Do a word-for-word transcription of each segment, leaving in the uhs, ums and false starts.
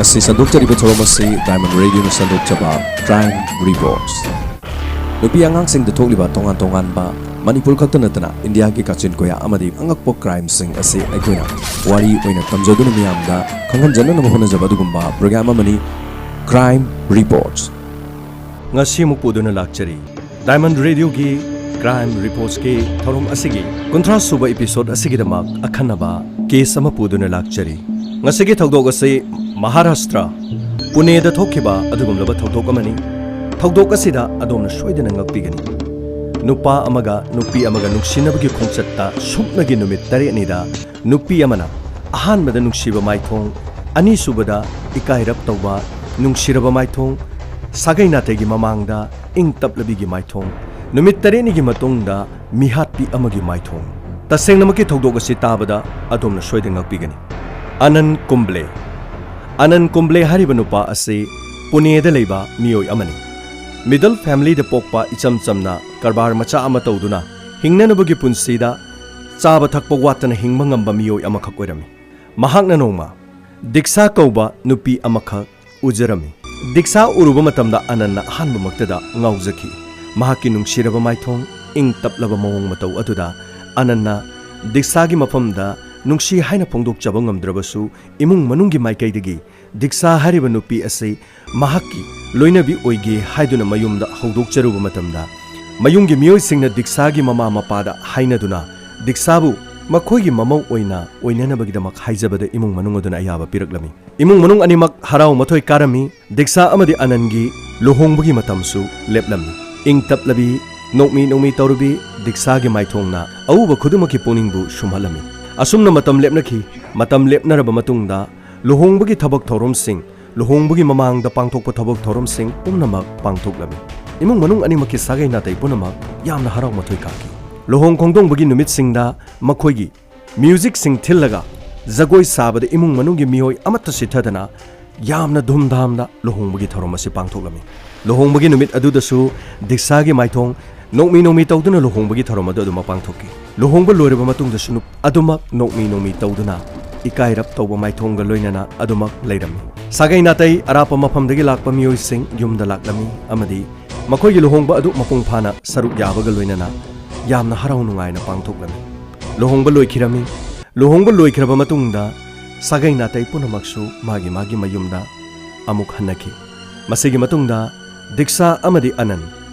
ꯁꯤ ꯁꯟꯗꯣꯛꯆꯔꯤꯕ ꯊꯧꯔꯝ ꯑꯁꯤ Diamond Radioꯅ ꯁꯟꯗꯣꯛꯆꯕ Crime Reports꯫ ꯅꯨꯄꯤ ꯑꯉꯥꯡꯁꯤꯡꯗ ꯊꯣꯛꯂꯤꯕ ꯇꯣꯉꯥꯟ ꯇꯣꯉꯥꯟꯕ, ꯃꯅꯤꯄꯨꯔ ꯈꯛꯇ ꯅꯠꯇꯅ ꯏꯟꯗꯤꯌꯥꯒꯤ ꯀꯥꯆꯤꯟ ꯀꯣꯌꯥ ꯑꯃꯗꯤ ꯑꯉꯛꯄ crimeꯁꯤꯡ ꯑꯁꯤ ꯑꯩꯈꯣꯏꯅ ꯋꯥꯔꯤ ꯑꯣꯏꯅ ꯇꯝꯖꯗꯨꯅ ꯃꯤꯌꯥꯝꯗ ꯈꯪꯍꯟꯖꯅꯅꯕ ꯍꯣꯠꯅꯖꯕ ꯑꯗꯨꯒꯨꯝꯕ program ꯑꯃꯅꯤ Crime Reports꯫ ꯉꯁꯤ ꯑꯃꯨꯛ ꯄꯨꯗꯨꯅ ꯂꯥꯛꯆꯔꯤ꯫ Diamond Radioꯒꯤ Crime Reportsꯀꯤ ꯊꯧꯔꯝ ꯑꯁꯤꯒꯤ ꯀꯨꯟꯊ꯭ꯔꯥ ꯁꯨꯕ episode ꯑꯁꯤꯒꯤꯗꯃꯛ ꯑꯈꯟꯅꯕ case ꯑꯃ ꯄꯨꯗꯨꯅ ꯂꯥꯛꯆꯔꯤ꯫ ꯉꯁꯤꯒꯤ ꯊꯧꯗꯣꯛ ꯑꯁꯤ ꯃꯍꯥꯔꯥꯁꯇ꯭ꯔ, ꯄꯨꯅꯦꯗ ꯊꯣꯛꯈꯤꯕ ꯑꯗꯨꯒꯨꯝꯂꯕ ꯊꯧꯗꯣꯛ ꯑꯃꯅꯤ꯫ ꯊꯧꯗꯣꯛ ꯑꯁꯤꯗ ꯑꯗꯣꯝꯅ ꯁꯣꯏꯗꯅ ꯉꯛꯄꯤꯒꯅꯤ꯫ ꯅꯨꯄꯥ ꯑꯃꯒ ꯅꯨꯄꯤ ꯑꯃꯒ ꯅꯨꯡꯁꯤꯅꯕꯒꯤ ꯈꯣꯡꯆꯠꯇ ꯁꯨꯞꯅꯒꯤ ꯅꯨꯃꯤꯠ ꯇꯔꯦꯠꯅꯤꯗ ꯅꯨꯄꯤ ꯑꯃꯅ ꯑꯍꯥꯟꯕꯗ ꯅꯨꯡꯁꯤꯕ ꯃꯥꯏꯊꯣꯡ, ꯑꯅꯤꯁꯨꯕꯗ ꯏꯀꯥꯏꯔꯞ ꯇꯧꯕ, ꯅꯨꯡꯁꯤꯔꯕ ꯃꯥꯏꯊꯣꯡ, ꯁꯥꯒꯩ ꯅꯥꯇꯩꯒꯤ ꯃꯃꯥꯡꯗ ꯏꯪ ꯇꯞꯂꯕꯤꯒꯤ ꯃꯥꯏꯊꯣꯡ, ꯅꯨꯃꯤꯠ ꯇꯔꯦꯠꯅꯤꯒꯤ ꯃꯇꯨꯡꯗ ꯃꯤꯍꯥꯠꯄꯤ ꯑꯃꯒꯤ ꯃꯥꯏꯊꯣꯡ꯫ ꯇꯁꯦꯡꯅꯃꯛꯀꯤ ꯊꯧꯗꯣꯛ ꯑꯁꯤ ꯇꯥꯕꯗ ꯑꯗꯣꯝꯅ ꯁꯣꯏꯗꯅ ꯉꯛꯄꯤꯒꯅꯤ꯫ ꯑꯅꯟ ꯀꯨꯝꯕ꯭ꯂꯦ꯫ ꯑꯅꯟ ꯀꯨꯝꯕ꯭ꯂꯦ ꯍꯥꯏꯔꯤꯕ ꯅꯨꯄꯥ ꯑꯁꯤ ꯄꯨꯅꯦꯗ ꯂꯩꯕ ꯃꯤꯑꯣꯏ ꯑꯃꯅꯤ꯫ Middle familyꯗ ꯄꯣꯛꯄ, ꯏꯆꯝ ꯆꯝꯅ ꯀꯔꯕꯥꯔ ꯃꯆꯥ ꯑꯃ ꯇꯧꯗꯨꯅ ꯍꯤꯡꯅꯅꯕꯒꯤ ꯄꯨꯟꯁꯤꯗ ꯆꯥꯕ ꯊꯛꯄ ꯋꯥꯠꯇꯅ ꯍꯤꯡꯕ ꯉꯝꯕ ꯃꯤꯑꯣꯏ ꯑꯃꯈꯛ ꯑꯣꯏꯔꯝꯃꯤ꯫ ꯃꯍꯥꯛꯅ ꯅꯣꯡꯃ ꯗꯤꯛꯁꯥ ꯀꯧꯕ ꯅꯨꯄꯤ ꯑꯃꯈꯛ ꯎꯖꯔꯝꯃꯤ꯫ ꯗꯤꯛꯁꯥ ꯎꯔꯨꯕ ꯃꯇꯝꯗ ꯑꯅꯟꯅ ꯑꯍꯥꯟꯕꯃꯛꯇꯗ ꯉꯥꯎꯖꯈꯤ꯫ ꯃꯍꯥꯛꯀꯤ ꯅꯨꯡꯁꯤꯔꯕ ꯃꯥꯏꯊꯣꯡ, ꯏꯪ ꯇꯞꯂꯕ ꯃꯑꯣꯡ ꯃꯇꯧ ꯑꯗꯨꯗ ꯑꯅꯟꯅ ꯗꯤꯛꯁꯥꯒꯤ ꯃꯐꯝꯗ ꯅꯨꯡꯁꯤ ꯍꯥꯏꯅ ꯐꯣꯡꯗꯣꯛꯆꯕ ꯉꯝꯗ꯭ꯔꯕꯁꯨ, ꯏꯃꯨꯡ ꯃꯅꯨꯡꯒꯤ ꯃꯥꯏꯀꯩꯗꯒꯤ ꯗꯤꯛꯁꯥ ꯍꯥꯏꯔꯤꯕ ꯅꯨꯄꯤ ꯑꯁꯤ ꯃꯍꯥꯛꯀꯤ ꯂꯣꯏꯅꯕꯤ ꯑꯣꯏꯒꯦ ꯍꯥꯏꯗꯨꯅ ꯃꯌꯨꯝꯗ ꯍꯧꯗꯣꯛꯆꯔꯨꯕ ꯃꯇꯝꯗ, ꯃꯌꯨꯝꯒꯤ ꯃꯤꯑꯣꯏꯁꯤꯡꯅ ꯗꯤꯛꯁꯥꯒꯤ ꯃꯃꯥ ꯃꯄꯥꯗ ꯍꯥꯏꯅꯗꯨꯅ ꯗꯤꯛꯁꯥꯕꯨ ꯃꯈꯣꯏꯒꯤ ꯃꯃꯧ ꯑꯣꯏꯅ ꯑꯣꯏꯅꯅꯕꯒꯤꯗꯃꯛ ꯍꯥꯏꯖꯕꯗ ꯏꯃꯨꯡ ꯃꯅꯨꯡ ꯑꯗꯨꯅ ꯑꯌꯥꯕ ꯄꯤꯔꯛꯂꯝꯃꯤ꯫ ꯏꯃꯨꯡ ꯃꯅꯨꯡ ꯑꯅꯤꯃꯛ ꯍꯔꯥꯎ ꯃꯊꯣꯏ ꯀꯥꯔꯝꯃꯤ꯫ ꯗꯤꯛꯁꯥ ꯑꯃꯗꯤ ꯑꯅꯟꯒꯤ ꯂꯨꯍꯣꯡꯕꯒꯤ ꯃꯇꯝꯁꯨ ꯂꯦꯞꯂꯝꯃꯤ꯫ ꯏꯪ ꯇꯞꯂꯕꯤ, ꯅꯣꯛꯃꯤ ꯅꯣꯛꯃꯤ ꯇꯧꯔꯕꯤ ꯗꯤꯛꯁꯥꯒꯤ ꯃꯥꯏꯊꯣꯡꯅ ꯑꯎꯕ ꯈꯨꯗꯤꯡꯃꯛꯀꯤ ꯄꯨꯛꯅꯤꯡꯕꯨ ꯁꯨꯝꯍꯠꯂꯝꯃꯤ꯫ ꯑꯁꯨꯝꯅ ꯃꯇꯝ ꯂꯦꯞꯅꯈꯤ꯫ ꯃꯇꯝ ꯂꯦꯞꯅꯔꯕ ꯃꯇꯨꯡꯗ ꯂꯨꯍꯣꯡꯕꯒꯤ ꯊꯕꯛ ꯊꯧꯔꯝꯁꯤꯡ, ꯂꯨꯍꯣꯡꯕꯒꯤ ꯃꯃꯥꯡꯗ ꯄꯥꯡꯊꯣꯛꯄ ꯊꯕꯛ ꯊꯧꯔꯝꯁꯤꯡ ꯄꯨꯝꯅꯃꯛ ꯄꯥꯡꯊꯣꯛꯂꯝꯃꯤ꯫ ꯏꯃꯨꯡ ꯃꯅꯨꯡ ꯑꯅꯤꯃꯛꯀꯤ ꯁꯥꯒꯩ ꯅꯥꯇꯩ ꯄꯨꯝꯅꯃꯛ ꯌꯥꯝꯅ ꯍꯔꯥꯎ ꯃꯊꯣꯏ ꯀꯥꯈꯤ꯫ ꯂꯨꯍꯣꯡ ꯈꯣꯡꯗꯣꯡꯕꯒꯤ ꯅꯨꯃꯤꯠꯁꯤꯡꯗ ꯃꯈꯣꯏꯒꯤ ꯃ꯭ꯌꯨꯖꯤꯛꯁꯤꯡ ꯊꯤꯜꯂꯒ ꯖꯒꯣꯏ ꯁꯥꯕꯗ ꯏꯃꯨꯡ ꯃꯅꯨꯡꯒꯤ ꯃꯤꯑꯣꯏ ꯑꯃꯠꯇ ꯁꯤꯊꯗꯅ ꯌꯥꯝꯅ ꯙꯨꯝꯙꯥꯝꯗ ꯂꯨꯍꯣꯡꯕꯒꯤ ꯊꯧꯔꯝ ꯑꯁꯤ ꯄꯥꯡꯊꯣꯛꯂꯝꯃꯤ꯫ ꯂꯨꯍꯣꯡꯕꯒꯤ ꯅꯨꯃꯤꯠ ꯑꯗꯨꯗꯁꯨ ꯗꯤꯛꯁꯥꯒꯤ ꯃꯥꯏꯊꯣꯡ ꯅꯣꯛꯃꯤ ꯅꯣꯛꯃꯤ ꯇꯧꯗꯨꯅ ꯂꯨꯍꯣꯡꯕꯒꯤ ꯊꯧꯔꯝ ꯑꯗꯨ ꯑꯗꯨꯃꯛ ꯄꯥꯡꯊꯣꯛꯈꯤ꯫ ꯂꯨꯍꯣꯡꯕ ꯂꯣꯏꯔꯕ ꯃꯇꯨꯡꯗꯁꯨ ꯅꯨꯞ-, ꯑꯗꯨꯃꯛ ꯅꯣꯛꯃꯤ ꯅꯣꯛꯃꯤ ꯇꯧꯗꯨꯅ ꯏꯀꯥꯏꯔꯞ ꯇꯧꯕ ꯃꯥꯏꯊꯣꯡꯒ ꯂꯣꯏꯅꯅ ꯑꯗꯨꯃꯛ ꯂꯩꯔꯝꯃꯤ꯫ ꯁꯥꯒꯩ ꯅꯥꯇꯩ ꯑꯔꯥꯞꯄ ꯃꯐꯝꯗꯒꯤ ꯂꯥꯛꯄ ꯃꯤꯑꯣꯏꯁꯤꯡ ꯌꯨꯝꯗ ꯂꯥꯛꯂꯝꯃꯤ ꯑꯃꯗꯤ ꯃꯈꯣꯏꯒꯤ ꯂꯨꯍꯣꯡꯕ ꯑꯗꯨ ꯃꯄꯨꯡ ꯐꯥꯅ ꯁꯔꯨꯛ ꯌꯥꯕꯒ ꯂꯣꯏꯅꯅ ꯌꯥꯝꯅ ꯍꯔꯥꯎ ꯅꯨꯡꯉꯥꯏꯅ ꯄꯥꯡꯊꯣꯛꯂꯝꯃꯤ꯫ ꯂꯨꯍꯣꯡꯕ ꯂꯣꯏꯈꯤꯔꯝꯃꯤ꯫ ꯂꯨꯍꯣꯡꯕ ꯂꯣꯏꯈ꯭ꯔꯕ ꯃꯇꯨꯡꯗ ꯁꯥꯒꯩ ꯅꯥꯇꯩ ꯄꯨꯝꯅꯃꯛꯁꯨ ꯃꯥꯒꯤ ꯃꯥꯒꯤ ꯃꯌꯨꯝꯗ ꯑꯃꯨꯛ ꯍꯟꯅꯈꯤ꯫ ꯃꯁꯤꯒꯤ ꯃꯇꯨꯡꯗ ꯗꯤꯛꯁꯥ ꯑꯃꯗꯤ ꯑꯅꯟ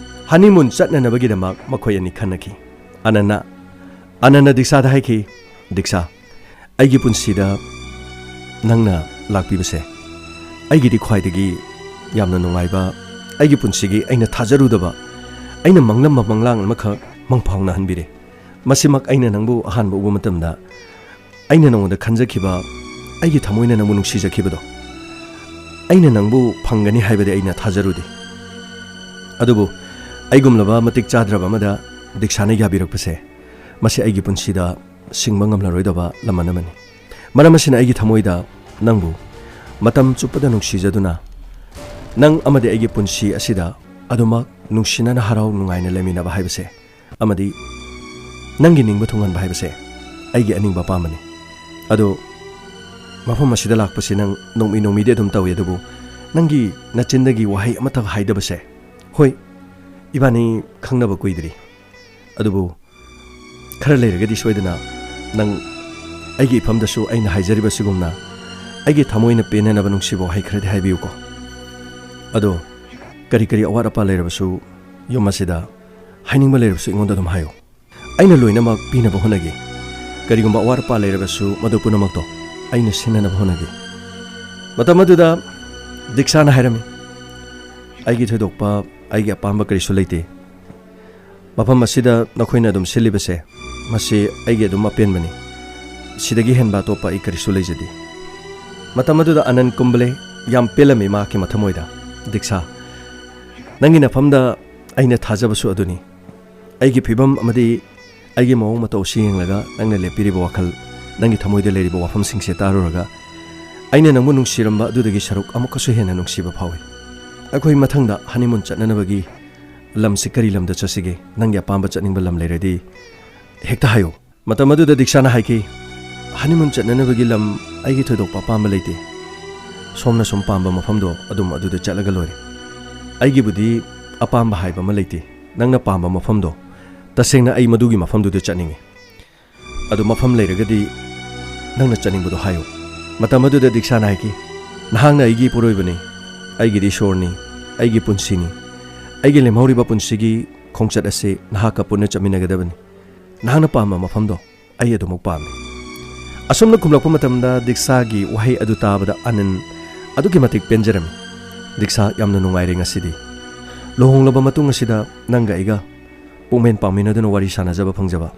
ꯍꯅꯤꯃꯨꯟ ꯆꯠꯅꯅꯕꯒꯤꯗꯃꯛ ꯃꯈꯣꯏ ꯑꯅꯤ ꯈꯟꯅꯈꯤ꯫ ꯑꯅꯟꯅ, ꯑꯅꯟꯅ ꯗꯤꯛꯁꯥꯗ ꯍꯥꯏꯈꯤ, "ꯗꯤꯛꯁꯥ, ꯑꯩꯒꯤ ꯄꯨꯟꯁꯤꯗ ꯅꯪꯅ ꯂꯥꯛꯄꯤꯕꯁꯦ ꯑꯩꯒꯤꯗꯤ ꯈ꯭ꯋꯥꯏꯗꯒꯤ ꯌꯥꯝꯅ ꯅꯨꯡꯉꯥꯏꯕ, ꯑꯩꯒꯤ ꯄꯨꯟꯁꯤꯒꯤ ꯑꯩꯅ ꯊꯥꯖꯔꯨꯗꯕ, ꯑꯩꯅ ꯃꯪꯂꯝꯕ ꯃꯪꯂꯥꯟ ꯑꯃꯈꯛ ꯃꯪꯐꯥꯎꯅꯍꯟꯕꯤꯔꯦ꯫ ꯃꯁꯤꯃꯛ ꯑꯩꯅ ꯅꯪꯕꯨ ꯑꯍꯥꯟꯕ ꯎꯕ ꯃꯇꯝꯗ ꯑꯩꯅ ꯅꯉꯣꯟꯗ ꯈꯟꯖꯈꯤꯕ, ꯑꯩꯒꯤ ꯊꯃꯣꯏꯅ ꯅꯪꯕꯨ ꯅꯨꯡꯁꯤꯖꯈꯤꯕꯗꯣ, ꯑꯩꯅ ꯅꯪꯕꯨ ꯐꯪꯒꯅꯤ ꯍꯥꯏꯕꯗꯤ ꯑꯩꯅ ꯊꯥꯖꯔꯨꯗꯦ꯫ ꯑꯗꯨꯕꯨ ꯑꯩꯒꯨꯝꯂꯕ ꯃꯇꯤꯛ ꯆꯥꯗ꯭ꯔꯕ ꯑꯃꯗ ꯗꯤꯛꯁꯥꯅ ꯌꯥꯕꯤꯔꯛꯄꯁꯦ, ꯃꯁꯤ ꯑꯩꯒꯤ ꯄꯨꯟꯁꯤꯗ ꯁꯤꯡꯕ ꯉꯝꯂꯔꯣꯏꯗꯕ ꯂꯃꯟ ꯑꯃꯅꯤ꯫ ꯃꯔꯝ ꯑꯁꯤꯅ ꯑꯩꯒꯤ ꯊꯃꯣꯏꯗ ꯅꯪꯕꯨ ꯃꯇꯝ ꯆꯨꯞꯄꯗ ꯅꯨꯡꯁꯤꯖꯗꯨꯅ, ꯅꯪ ꯑꯃꯗꯤ ꯑꯩꯒꯤ ꯄꯨꯟꯁꯤ ꯑꯁꯤꯗ ꯑꯗꯨꯃꯛ ꯅꯨꯡꯁꯤꯅꯅ ꯍꯔꯥꯎ ꯅꯨꯡꯉꯥꯏꯅ ꯂꯩꯃꯤꯟꯅꯕ ꯍꯥꯏꯕꯁꯦ, ꯑꯃꯗꯤ ꯅꯪꯒꯤ ꯅꯤꯡꯕ ꯊꯨꯡꯍꯟꯕ ꯍꯥꯏꯕꯁꯦ ꯑꯩꯒꯤ ꯑꯅꯤꯡꯕ ꯑꯄꯥꯝꯕꯅꯤ꯫ ꯑꯗꯣ ꯃꯐꯝ ꯑꯁꯤꯗ ꯂꯥꯛꯄꯁꯤ ꯅꯪ ꯅꯣꯡꯃꯤ ꯅꯣꯡꯃꯤꯗꯤ ꯑꯗꯨꯝ ꯇꯧꯏ, ꯑꯗꯨꯕꯨ ꯅꯪꯒꯤ ꯅꯆꯤꯟꯗꯒꯤ ꯋꯥꯍꯩ ꯑꯃꯠꯇ ꯍꯥꯏꯗꯕꯁꯦ, ꯍꯣꯏ, ꯏꯕꯥꯅꯤ ꯈꯪꯅꯕ ꯀꯨꯏꯗ꯭ꯔꯤ, ꯑꯗꯨꯕꯨ ꯈꯔ ꯂꯩꯔꯒꯗꯤ ꯁꯣꯏꯗꯅ ꯅꯪ ꯑꯩꯒꯤ ꯏꯐꯝꯗꯁꯨ ꯑꯩꯅ ꯍꯥꯏꯖꯔꯤꯕꯁꯤꯒꯨꯝꯅ ꯑꯩꯒꯤ ꯊꯃꯣꯏꯅ ꯄꯦꯟꯅꯅꯕ ꯅꯨꯡꯁꯤꯕ ꯋꯥꯍꯩ ꯈꯔꯗꯤ ꯍꯥꯏꯕꯤꯌꯨꯀꯣ꯫ ꯑꯗꯣ ꯀꯔꯤ ꯀꯔꯤ ꯑꯋꯥꯠ ꯑꯄꯥ ꯂꯩꯔꯕꯁꯨ, ꯌꯨꯝ ꯑꯁꯤꯗ ꯍꯥꯏꯅꯤꯡꯕ ꯂꯩꯔꯕꯁꯨ ꯑꯩꯉꯣꯟꯗ ꯑꯗꯨꯝ ꯍꯥꯏꯌꯨ꯫ ꯑꯩꯅ ꯂꯣꯏꯅꯃꯛ ꯄꯤꯅꯕ ꯍꯣꯠꯅꯒꯦ꯫ ꯀꯔꯤꯒꯨꯝꯕ ꯑꯋꯥꯠ ꯑꯄꯥ ꯂꯩꯔꯕꯁꯨ ꯃꯗꯨ ꯄꯨꯝꯅꯃꯛꯇꯣ ꯑꯩꯅ ꯁꯤꯟꯅꯅꯕ ꯍꯣꯠꯅꯒꯦ꯫" ꯃꯇꯝ ꯑꯗꯨꯗ ꯗꯤꯛꯁꯥꯅ ꯍꯥꯏꯔꯝꯃꯤ, "ꯑꯩꯒꯤ ꯊꯣꯏꯗꯣꯛꯄ, ꯑꯩꯒꯤ ꯑꯄꯥꯝꯕ ꯀꯔꯤꯁꯨ ꯂꯩꯇꯦ꯫ ꯃꯐꯝ ꯑꯁꯤꯗ ꯅꯈꯣꯏꯅ ꯑꯗꯨꯝ ꯁꯤꯜꯂꯤꯕꯁꯦ, ꯃꯁꯤ ꯑꯩꯒꯤ ꯑꯗꯨꯝ ꯑꯄꯦꯟꯕꯅꯤ꯫ ꯁꯤꯗꯒꯤ ꯍꯦꯟꯕ ꯑꯇꯣꯞꯄ ꯑꯩ ꯀꯔꯤꯁꯨ ꯂꯩꯖꯗꯦ꯫" ꯃꯇꯝ ꯑꯗꯨꯗ ꯑꯅꯟ ꯀꯨꯝꯕꯂꯦ ꯌꯥꯝ ꯄꯦꯜꯂꯝꯃꯤ ꯃꯍꯥꯛꯀꯤ ꯃꯊꯃꯣꯏꯗ꯫ "ꯗꯤꯛꯁꯥ, ꯅꯪꯒꯤ ꯅꯐꯝꯗ ꯑꯩꯅ ꯊꯥꯖꯕꯁꯨ ꯑꯗꯨꯅꯤ꯫ ꯑꯩꯒꯤ ꯐꯤꯕꯝ ꯑꯃꯗꯤ ꯑꯩꯒꯤ ꯃꯑꯣꯡ ꯃꯇꯧ ꯑꯁꯤ ꯌꯦꯡꯂꯒ ꯅꯪꯅ ꯂꯦꯞꯄꯤꯔꯤꯕ ꯋꯥꯈꯜ, ꯅꯪꯒꯤ ꯊꯃꯣꯏꯗ ꯂꯩꯔꯤꯕ ꯋꯥꯐꯝꯁꯤꯡꯁꯦ ꯇꯥꯔꯨꯔꯒ ꯑꯩꯅ ꯅꯪꯕꯨ ꯅꯨꯡꯁꯤꯔꯝꯕ ꯑꯗꯨꯗꯒꯤ ꯁꯔꯨꯛ ꯑꯃꯨꯛꯀꯁꯨ ꯍꯦꯟꯅ ꯅꯨꯡꯁꯤꯕ ꯐꯥꯎꯏ꯫ ꯑꯩꯈꯣꯏ ꯃꯊꯪꯗ ꯍꯅꯤꯃꯨꯟ ꯆꯠꯅꯅꯕꯒꯤ ꯂꯝꯁꯤ ꯀꯔꯤ ꯂꯝꯗ ꯆꯠꯁꯤꯒꯦ? ꯅꯪꯒꯤ ꯑꯄꯥꯝꯕ ꯆꯠꯅꯤꯡꯕ ꯂꯝ ꯂꯩꯔꯗꯤ ꯍꯦꯛꯇ ꯍꯥꯏꯌꯨ꯫" ꯃꯇꯝ ꯑꯗꯨꯗ ꯗꯤꯛꯁꯥꯅ ꯍꯥꯏꯈꯤ, ꯍꯅꯤꯃꯨꯟ ꯆꯠꯅꯅꯕꯒꯤ ꯂꯝ ꯑꯩꯒꯤ ꯊꯣꯏꯗꯣꯛꯄ ꯑꯄꯥꯝꯕ ꯂꯩꯇꯦ꯫ ꯁꯣꯝꯅ ꯁꯨꯝ ꯄꯥꯝꯕ ꯃꯐꯝꯗꯣ ꯑꯗꯨꯝ ꯑꯗꯨꯗ ꯆꯠꯂꯒ ꯂꯣꯏꯔꯦ꯫ ꯑꯩꯒꯤꯕꯨꯗꯤ ꯑꯄꯥꯝꯕ ꯍꯥꯏꯕ ꯑꯃ ꯂꯩꯇꯦ꯫ ꯅꯪꯅ ꯄꯥꯝꯕ ꯃꯐꯝꯗꯣ, ꯇꯁꯦꯡꯅ ꯑꯩ ꯃꯗꯨꯒꯤ ꯃꯐꯝꯗꯨꯗ ꯆꯠꯅꯤꯡꯉꯤ꯫ ꯑꯗꯨ ꯃꯐꯝ ꯂꯩꯔꯒꯗꯤ ꯅꯪꯅ ꯆꯠꯅꯤꯡꯕꯗꯣ ꯍꯥꯏꯌꯨ꯫ ꯃꯇꯝ ꯑꯗꯨꯗ ꯗꯤꯛꯁꯥꯅ ꯍꯥꯏꯈꯤ, "ꯅꯍꯥꯛꯅ ꯑꯩꯒꯤ ꯏꯄꯨꯔꯣꯏꯕꯅꯤ, ꯑꯩꯒꯤꯗꯤ ꯏꯁꯣꯔꯅꯤ, ꯑꯩꯒꯤ ꯄꯨꯟꯁꯤꯅꯤ꯫ ꯑꯩꯒꯤ ꯂꯦꯝꯍꯧꯔꯤꯕ ꯄꯨꯟꯁꯤꯒꯤ ꯈꯣꯡꯆꯠ ꯑꯁꯤ ꯅꯍꯥꯛꯀ ꯄꯨꯟꯅ ꯆꯠꯃꯤꯟꯅꯒꯗꯕꯅꯤ꯫ ꯅꯍꯥꯛꯅ ꯄꯥꯝꯕ ꯃꯐꯝꯗꯣ ꯑꯩ ꯑꯗꯨꯃꯛ ꯄꯥꯝꯃꯤ꯫" ꯑꯁꯨꯝꯅ ꯈꯨꯝꯂꯛꯄ ꯃꯇꯝꯗ ꯗꯤꯛꯁꯥꯒꯤ ꯋꯥꯍꯩ ꯑꯗꯨ ꯇꯥꯕꯗ ꯑꯅꯟ ꯑꯗꯨꯛꯀꯤ ꯃꯇꯤꯛ ꯄꯦꯟꯖꯔꯝꯃꯤ꯫ "ꯗꯤꯛꯁꯥ, ꯌꯥꯝꯅ ꯅꯨꯡꯉꯥꯏꯔꯦ ꯉꯁꯤꯗꯤ꯫ ꯂꯨꯍꯣꯡꯂꯕ ꯃꯇꯨꯡ ꯑꯁꯤꯗ ꯅꯪꯒ ꯑꯩꯒ ꯄꯨꯛꯃꯦꯟ ꯄꯥꯎꯃꯤꯟꯅꯗꯨꯅ ꯋꯥꯔꯤ ꯁꯥꯟꯅꯖꯕ ꯐꯪꯖꯕ꯫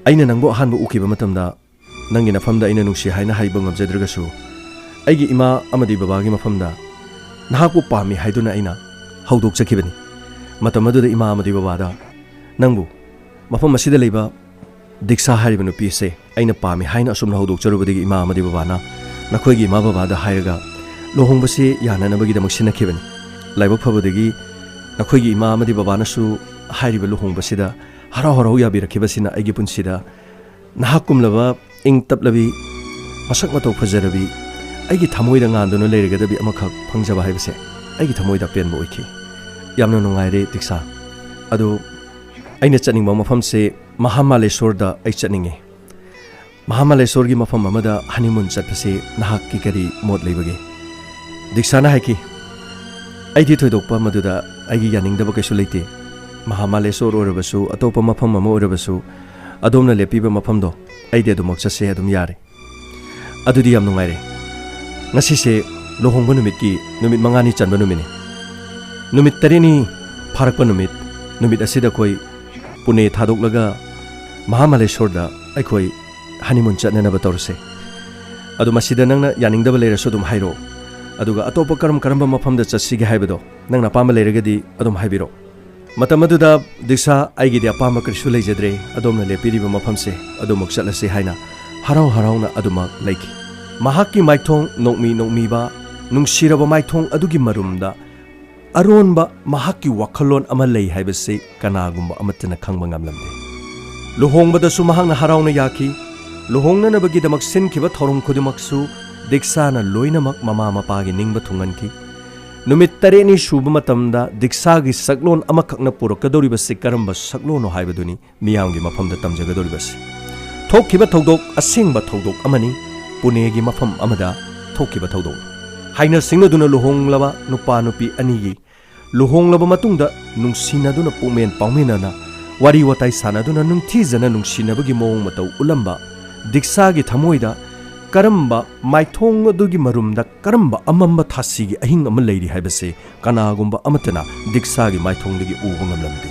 ꯑꯩꯅ ꯅꯪꯕꯨ ꯑꯍꯥꯟꯕ ꯎꯈꯤꯕ ꯃꯇꯝꯗ ꯅꯪꯒꯤ ꯅꯐꯝꯗ ꯑꯩꯅ ꯅꯨꯡꯁꯤ ꯍꯥꯏꯅ ꯍꯥꯏꯕ ꯉꯝꯖꯗ꯭ꯔꯒꯁꯨ, ꯑꯩꯒꯤ ꯏꯃꯥ ꯑꯃꯗꯤ ꯕꯕꯥꯒꯤ ꯃꯐꯝꯗ ꯅꯍꯥꯛꯄꯨ ꯄꯥꯝꯃꯤ ꯍꯥꯏꯗꯨꯅ ꯑꯩꯅ ꯍꯧꯗꯣꯛꯆꯈꯤꯕꯅꯤ꯫ ꯃꯇꯝ ꯑꯗꯨꯗ ꯏꯃꯥ ꯑꯃꯗꯤ ꯕꯕꯥꯗ ꯅꯪꯕꯨ ꯃꯐꯝ ꯑꯁꯤꯗ ꯂꯩꯕ ꯗꯤꯛꯁꯥ ꯍꯥꯏꯔꯤꯕ ꯅꯨꯄꯤ ꯑꯁꯦ ꯑꯩꯅ ꯄꯥꯝꯃꯤ ꯍꯥꯏꯅ ꯑꯁꯨꯝꯅ ꯍꯧꯗꯣꯛꯆꯔꯨꯕꯗꯒꯤ ꯏꯃꯥ ꯑꯃꯗꯤ ꯕꯕꯥꯅ ꯅꯈꯣꯏꯒꯤ ꯏꯃꯥ ꯕꯕꯥꯗ ꯍꯥꯏꯔꯒ ꯂꯨꯍꯣꯡꯕꯁꯤ ꯌꯥꯅꯅꯕꯒꯤꯗꯃꯛ ꯁꯤꯟꯅꯈꯤꯕꯅꯤ꯫ ꯂꯥꯏꯕꯛ ꯐꯕꯗꯒꯤ ꯅꯈꯣꯏꯒꯤ ꯏꯃꯥ ꯑꯃꯗꯤ ꯕꯕꯥꯅꯁꯨ ꯍꯥꯏꯔꯤꯕ ꯂꯨꯍꯣꯡꯕꯁꯤꯗ ꯍꯔꯥꯎ ꯍꯔꯥꯎ ꯌꯥꯕꯤꯔꯛꯈꯤꯕꯁꯤꯅ ꯑꯩꯒꯤ ꯄꯨꯟꯁꯤꯗ ꯅꯍꯥꯛꯀꯨꯝꯂꯕ ꯏꯪ ꯇꯞꯂꯕꯤ, ꯃꯁꯛ ꯃꯇꯧ ꯐꯖꯔꯕꯤ, ꯑꯩꯒꯤ ꯊꯃꯣꯏꯗ ꯉꯥꯟꯗꯨꯅ ꯂꯩꯔꯒꯗꯕꯤ ꯑꯃꯈꯛ ꯐꯪꯖꯕ ꯍꯥꯏꯕꯁꯦ ꯑꯩꯒꯤ ꯊꯃꯣꯏꯗ ꯑꯄꯦꯟꯕ ꯑꯣꯏꯈꯤ꯫ ꯌꯥꯝꯅ ꯅꯨꯡꯉꯥꯏꯔꯦ ꯗꯤꯛꯁꯥ꯫ ꯑꯗꯨ ꯑꯩꯅ ꯆꯠꯅꯤꯡꯕ ꯃꯐꯝꯁꯦ ꯃꯍꯥꯃꯥꯂꯦꯁꯣꯔꯗ ꯑꯩ ꯆꯠꯅꯤꯡꯉꯤ꯫ ꯃꯍꯥꯃꯥꯂꯦꯁꯣꯔꯒꯤ ꯃꯐꯝ ꯑꯃꯗ ꯍꯅꯤꯃꯨꯟ ꯆꯠꯄꯁꯤ ꯅꯍꯥꯛꯀꯤ ꯀꯔꯤ ꯃꯣꯠ ꯂꯩꯕꯒꯦ?" ꯗꯤꯛꯁꯥꯅ ꯍꯥꯏꯈꯤ, "ꯑꯩꯗꯤ ꯊꯣꯏꯗꯣꯛꯄ ꯃꯗꯨꯗ ꯑꯩꯒꯤ ꯌꯥꯅꯤꯡꯗꯕ ꯀꯩꯁꯨ ꯂꯩꯇꯦ꯫ ꯃꯍꯥꯃꯥꯂꯦꯁꯣꯔ ꯑꯣꯏꯔꯕꯁꯨ, ꯑꯇꯣꯞꯄ ꯃꯐꯝ ꯑꯃ ꯑꯣꯏꯔꯕꯁꯨ, ꯑꯗꯣꯝꯅ ꯂꯦꯞꯄꯤꯕ ꯃꯐꯝꯗꯣ ꯑꯩꯗꯤ ꯑꯗꯨꯃꯛ ꯆꯠꯁꯦ, ꯑꯗꯨꯝ ꯌꯥꯔꯦ꯫" "ꯑꯗꯨꯗꯤ ꯌꯥꯝ ꯅꯨꯡꯉꯥꯏꯔꯦ꯫ ꯉꯁꯤꯁꯦ ꯂꯨꯍꯣꯡꯕ ꯅꯨꯃꯤꯠꯀꯤ ꯅꯨꯃꯤꯠ ꯃꯉꯥꯅꯤ ꯆꯟꯕ ꯅꯨꯃꯤꯠꯅꯤ꯫ ꯅꯨꯃꯤꯠ ꯇꯔꯦꯠꯅꯤ ꯐꯥꯔꯛꯄ ꯅꯨꯃꯤꯠ, ꯅꯨꯃꯤꯠ ꯑꯁꯤꯗ ꯑꯩꯈꯣꯏ ꯄꯨꯅꯦ ꯊꯥꯗꯣꯛꯂꯒ ꯃꯍꯥꯃꯥꯂꯦꯁꯣꯔꯗ ꯑꯩꯈꯣꯏ ꯍꯅꯤꯃꯨꯟ ꯆꯠꯅꯅꯕ ꯇꯧꯔꯁꯦ꯫ ꯑꯗꯨ ꯃꯁꯤꯗ ꯅꯪꯅ ꯌꯥꯅꯤꯡꯗꯕ ꯂꯩꯔꯁꯨ ꯑꯗꯨꯝ ꯍꯥꯏꯔꯛꯑꯣ꯫ ꯑꯗꯨꯒ ꯑꯇꯣꯞꯄ ꯀꯔꯝ ꯀꯔꯝꯕ ꯃꯐꯝꯗ ꯆꯠꯁꯤꯒꯦ ꯍꯥꯏꯕꯗꯣ ꯅꯪꯅ ꯑꯄꯥꯝꯕ ꯂꯩꯔꯒꯗꯤ ꯑꯗꯨꯝ ꯍꯥꯏꯕꯤꯔꯛꯑꯣ꯫" ꯃꯇꯝ ꯑꯗꯨꯗ ꯗꯤꯛꯁꯥ, "ꯑꯩꯒꯤꯗꯤ ꯑꯄꯥꯝꯕ ꯀꯔꯤꯁꯨ ꯂꯩꯖꯗ꯭ꯔꯦ, ꯑꯗꯣꯝꯅ ꯂꯦꯞꯄꯤꯔꯤꯕ ꯃꯐꯝꯁꯦ ꯑꯗꯨꯃꯛ ꯆꯠꯂꯁꯤ" ꯍꯥꯏꯅ ꯍꯔꯥꯎ ꯍꯔꯥꯎꯅ ꯑꯗꯨꯃꯛ ꯂꯩꯈꯤ꯫ ꯃꯍꯥꯛꯀꯤ ꯃꯥꯏꯊꯣꯡ ꯅꯣꯛꯃꯤ ꯅꯣꯛꯃꯤꯕ, ꯅꯨꯡꯁꯤꯔꯕ ꯃꯥꯏꯊꯣꯡ ꯑꯗꯨꯒꯤ ꯃꯔꯨꯝꯗ ꯑꯔꯣꯟꯕ ꯃꯍꯥꯛꯀꯤ ꯋꯥꯈꯜꯂꯣꯟ ꯑꯃ ꯂꯩ ꯍꯥꯏꯕꯁꯤ ꯀꯅꯥꯒꯨꯝꯕ ꯑꯃꯠꯇꯅ ꯈꯪꯕ ꯉꯝꯂꯝꯗꯦ꯫ ꯂꯨꯍꯣꯡꯕꯗꯁꯨ ꯃꯍꯥꯛꯅ ꯍꯔꯥꯎꯅ ꯌꯥꯈꯤ꯫ ꯂꯨꯍꯣꯡꯅꯅꯕꯒꯤꯗꯃꯛ ꯁꯤꯟꯈꯤꯕ ꯊꯧꯔꯝ ꯈꯨꯗꯤꯡꯃꯛꯁꯨ ꯗꯤꯛꯁꯥꯅ ꯂꯣꯏꯅꯃꯛ ꯃꯃꯥ ꯃꯄꯥꯒꯤ ꯅꯤꯡꯕ ꯊꯨꯡꯍꯟꯈꯤ꯫ ꯅꯨꯃꯤꯠ ꯇꯔꯦꯠꯅꯤ ꯁꯨꯕ ꯃꯇꯝꯗ ꯗꯤꯛꯁꯥꯒꯤ ꯁꯛꯂꯣꯟ ꯑꯃꯈꯛꯅ ꯄꯨꯔꯛꯀꯗꯧꯔꯤꯕꯁꯤ ꯀꯔꯝꯕ ꯁꯛꯂꯣꯟꯅꯣ ꯍꯥꯏꯕꯗꯨꯅꯤ ꯃꯤꯌꯥꯝꯒꯤ ꯃꯐꯝꯗ ꯇꯝꯖꯒꯗꯧꯔꯤꯕꯁꯤ꯫ ꯊꯣꯛꯈꯤꯕ ꯊꯧꯗꯣꯛ ꯑꯁꯦꯡꯕ ꯊꯧꯗꯣꯛ ꯑꯃꯅꯤ꯫ ꯄꯨꯅꯦꯒꯤ ꯃꯐꯝ ꯑꯃꯗ ꯊꯣꯛꯈꯤꯕ ꯊꯧꯗꯣꯛ꯫ ꯍꯥꯏꯅ ꯁꯤꯡꯅꯗꯨꯅ ꯂꯨꯍꯣꯡꯂꯕ ꯅꯨꯄꯥ ꯅꯨꯄꯤ ꯑꯅꯤꯒꯤ ꯂꯨꯍꯣꯡꯂꯕ ꯃꯇꯨꯡꯗ ꯅꯨꯡꯁꯤꯅꯗꯨꯅ ꯄꯨꯛꯃꯦꯟ ꯄꯥꯎꯃꯤꯟꯅꯅ ꯋꯥꯔꯤ ꯋꯥꯇꯥꯏ ꯁꯥꯟꯅꯗꯨꯅ ꯅꯤꯡꯊꯤꯖꯅ ꯅꯨꯡꯁꯤꯅꯕꯒꯤ ꯃꯑꯣꯡ ꯃꯇꯧ ꯎꯠꯂꯝꯕ ꯗꯤꯛꯁꯥꯒꯤ ꯊꯃꯣꯏꯗ ꯀꯔꯝꯕ ꯃꯥꯏꯊꯣꯡ ꯑꯗꯨꯒꯤ ꯃꯔꯨꯝꯗ ꯀꯔꯝꯕ ꯑꯃꯝꯕ ꯊꯥꯁꯤꯒꯤ ꯑꯍꯤꯡ ꯑꯃ ꯂꯩꯔꯤ ꯍꯥꯏꯕꯁꯤ ꯀꯅꯥꯒꯨꯝꯕ ꯑꯃꯠꯇꯅ ꯗꯤꯛꯁꯥꯒꯤ ꯃꯥꯏꯊꯣꯡꯗꯒꯤ ꯎꯕ ꯉꯝꯂꯝꯗꯦ꯫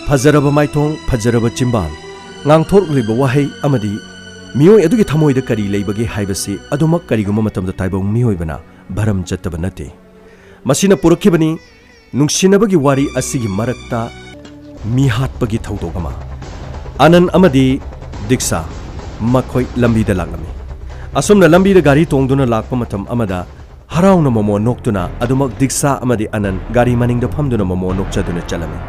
ꯐꯖꯔꯕ ꯃꯥꯏꯊꯣꯡ, ꯐꯖꯔꯕ ꯆꯤꯝꯕꯥꯜ, ꯉꯥꯡꯊꯣꯔꯛꯂꯤꯕ ꯋꯥꯍꯩ ꯑꯃꯗꯤ ꯃꯤꯑꯣꯏ ꯑꯗꯨꯒꯤ ꯊꯃꯣꯏꯗ ꯀꯔꯤ ꯂꯩꯕꯒꯦ ꯍꯥꯏꯕꯁꯤ ꯑꯗꯨꯃꯛ ꯀꯔꯤꯒꯨꯝꯕ ꯃꯇꯝꯗ ꯇꯥꯏꯕꯪ ꯃꯤꯑꯣꯏꯕꯅ ꯚꯔꯝ ꯆꯠꯇꯕ ꯅꯠꯇꯦ꯫ ꯃꯁꯤꯅ ꯄꯨꯔꯛꯈꯤꯕꯅꯤ ꯅꯨꯡꯁꯤꯅꯕꯒꯤ ꯋꯥꯔꯤ ꯑꯁꯤꯒꯤ ꯃꯔꯛꯇ ꯃꯤꯍꯥꯠꯄꯒꯤ ꯊꯧꯗꯣꯛ ꯑꯃ꯫ ꯑꯅꯟ ꯑꯃꯗꯤ ꯗꯤꯛꯁꯥ ꯃꯈꯣꯏ ꯂꯝꯕꯤꯗ ꯂꯥꯛꯂꯝꯃꯤ꯫ ꯑꯁꯨꯝꯅ ꯂꯝꯕꯤꯗ ꯒꯥꯔꯤ ꯇꯣꯡꯗꯨꯅ ꯂꯥꯛꯄ ꯃꯇꯝ ꯑꯃꯗ ꯍꯔꯥꯎꯅ ꯃꯣꯃꯣ ꯅꯣꯛꯇꯨꯅ ꯑꯗꯨꯃꯛ ꯗꯤꯛꯁꯥ ꯑꯃꯗꯤ ꯑꯅꯟ ꯒꯥꯔꯤ ꯃꯅꯤꯡꯗ ꯐꯝꯗꯨꯅ ꯃꯣꯃꯣ ꯅꯣꯛꯆꯗꯨꯅ ꯆꯠꯂꯝꯃꯤ꯫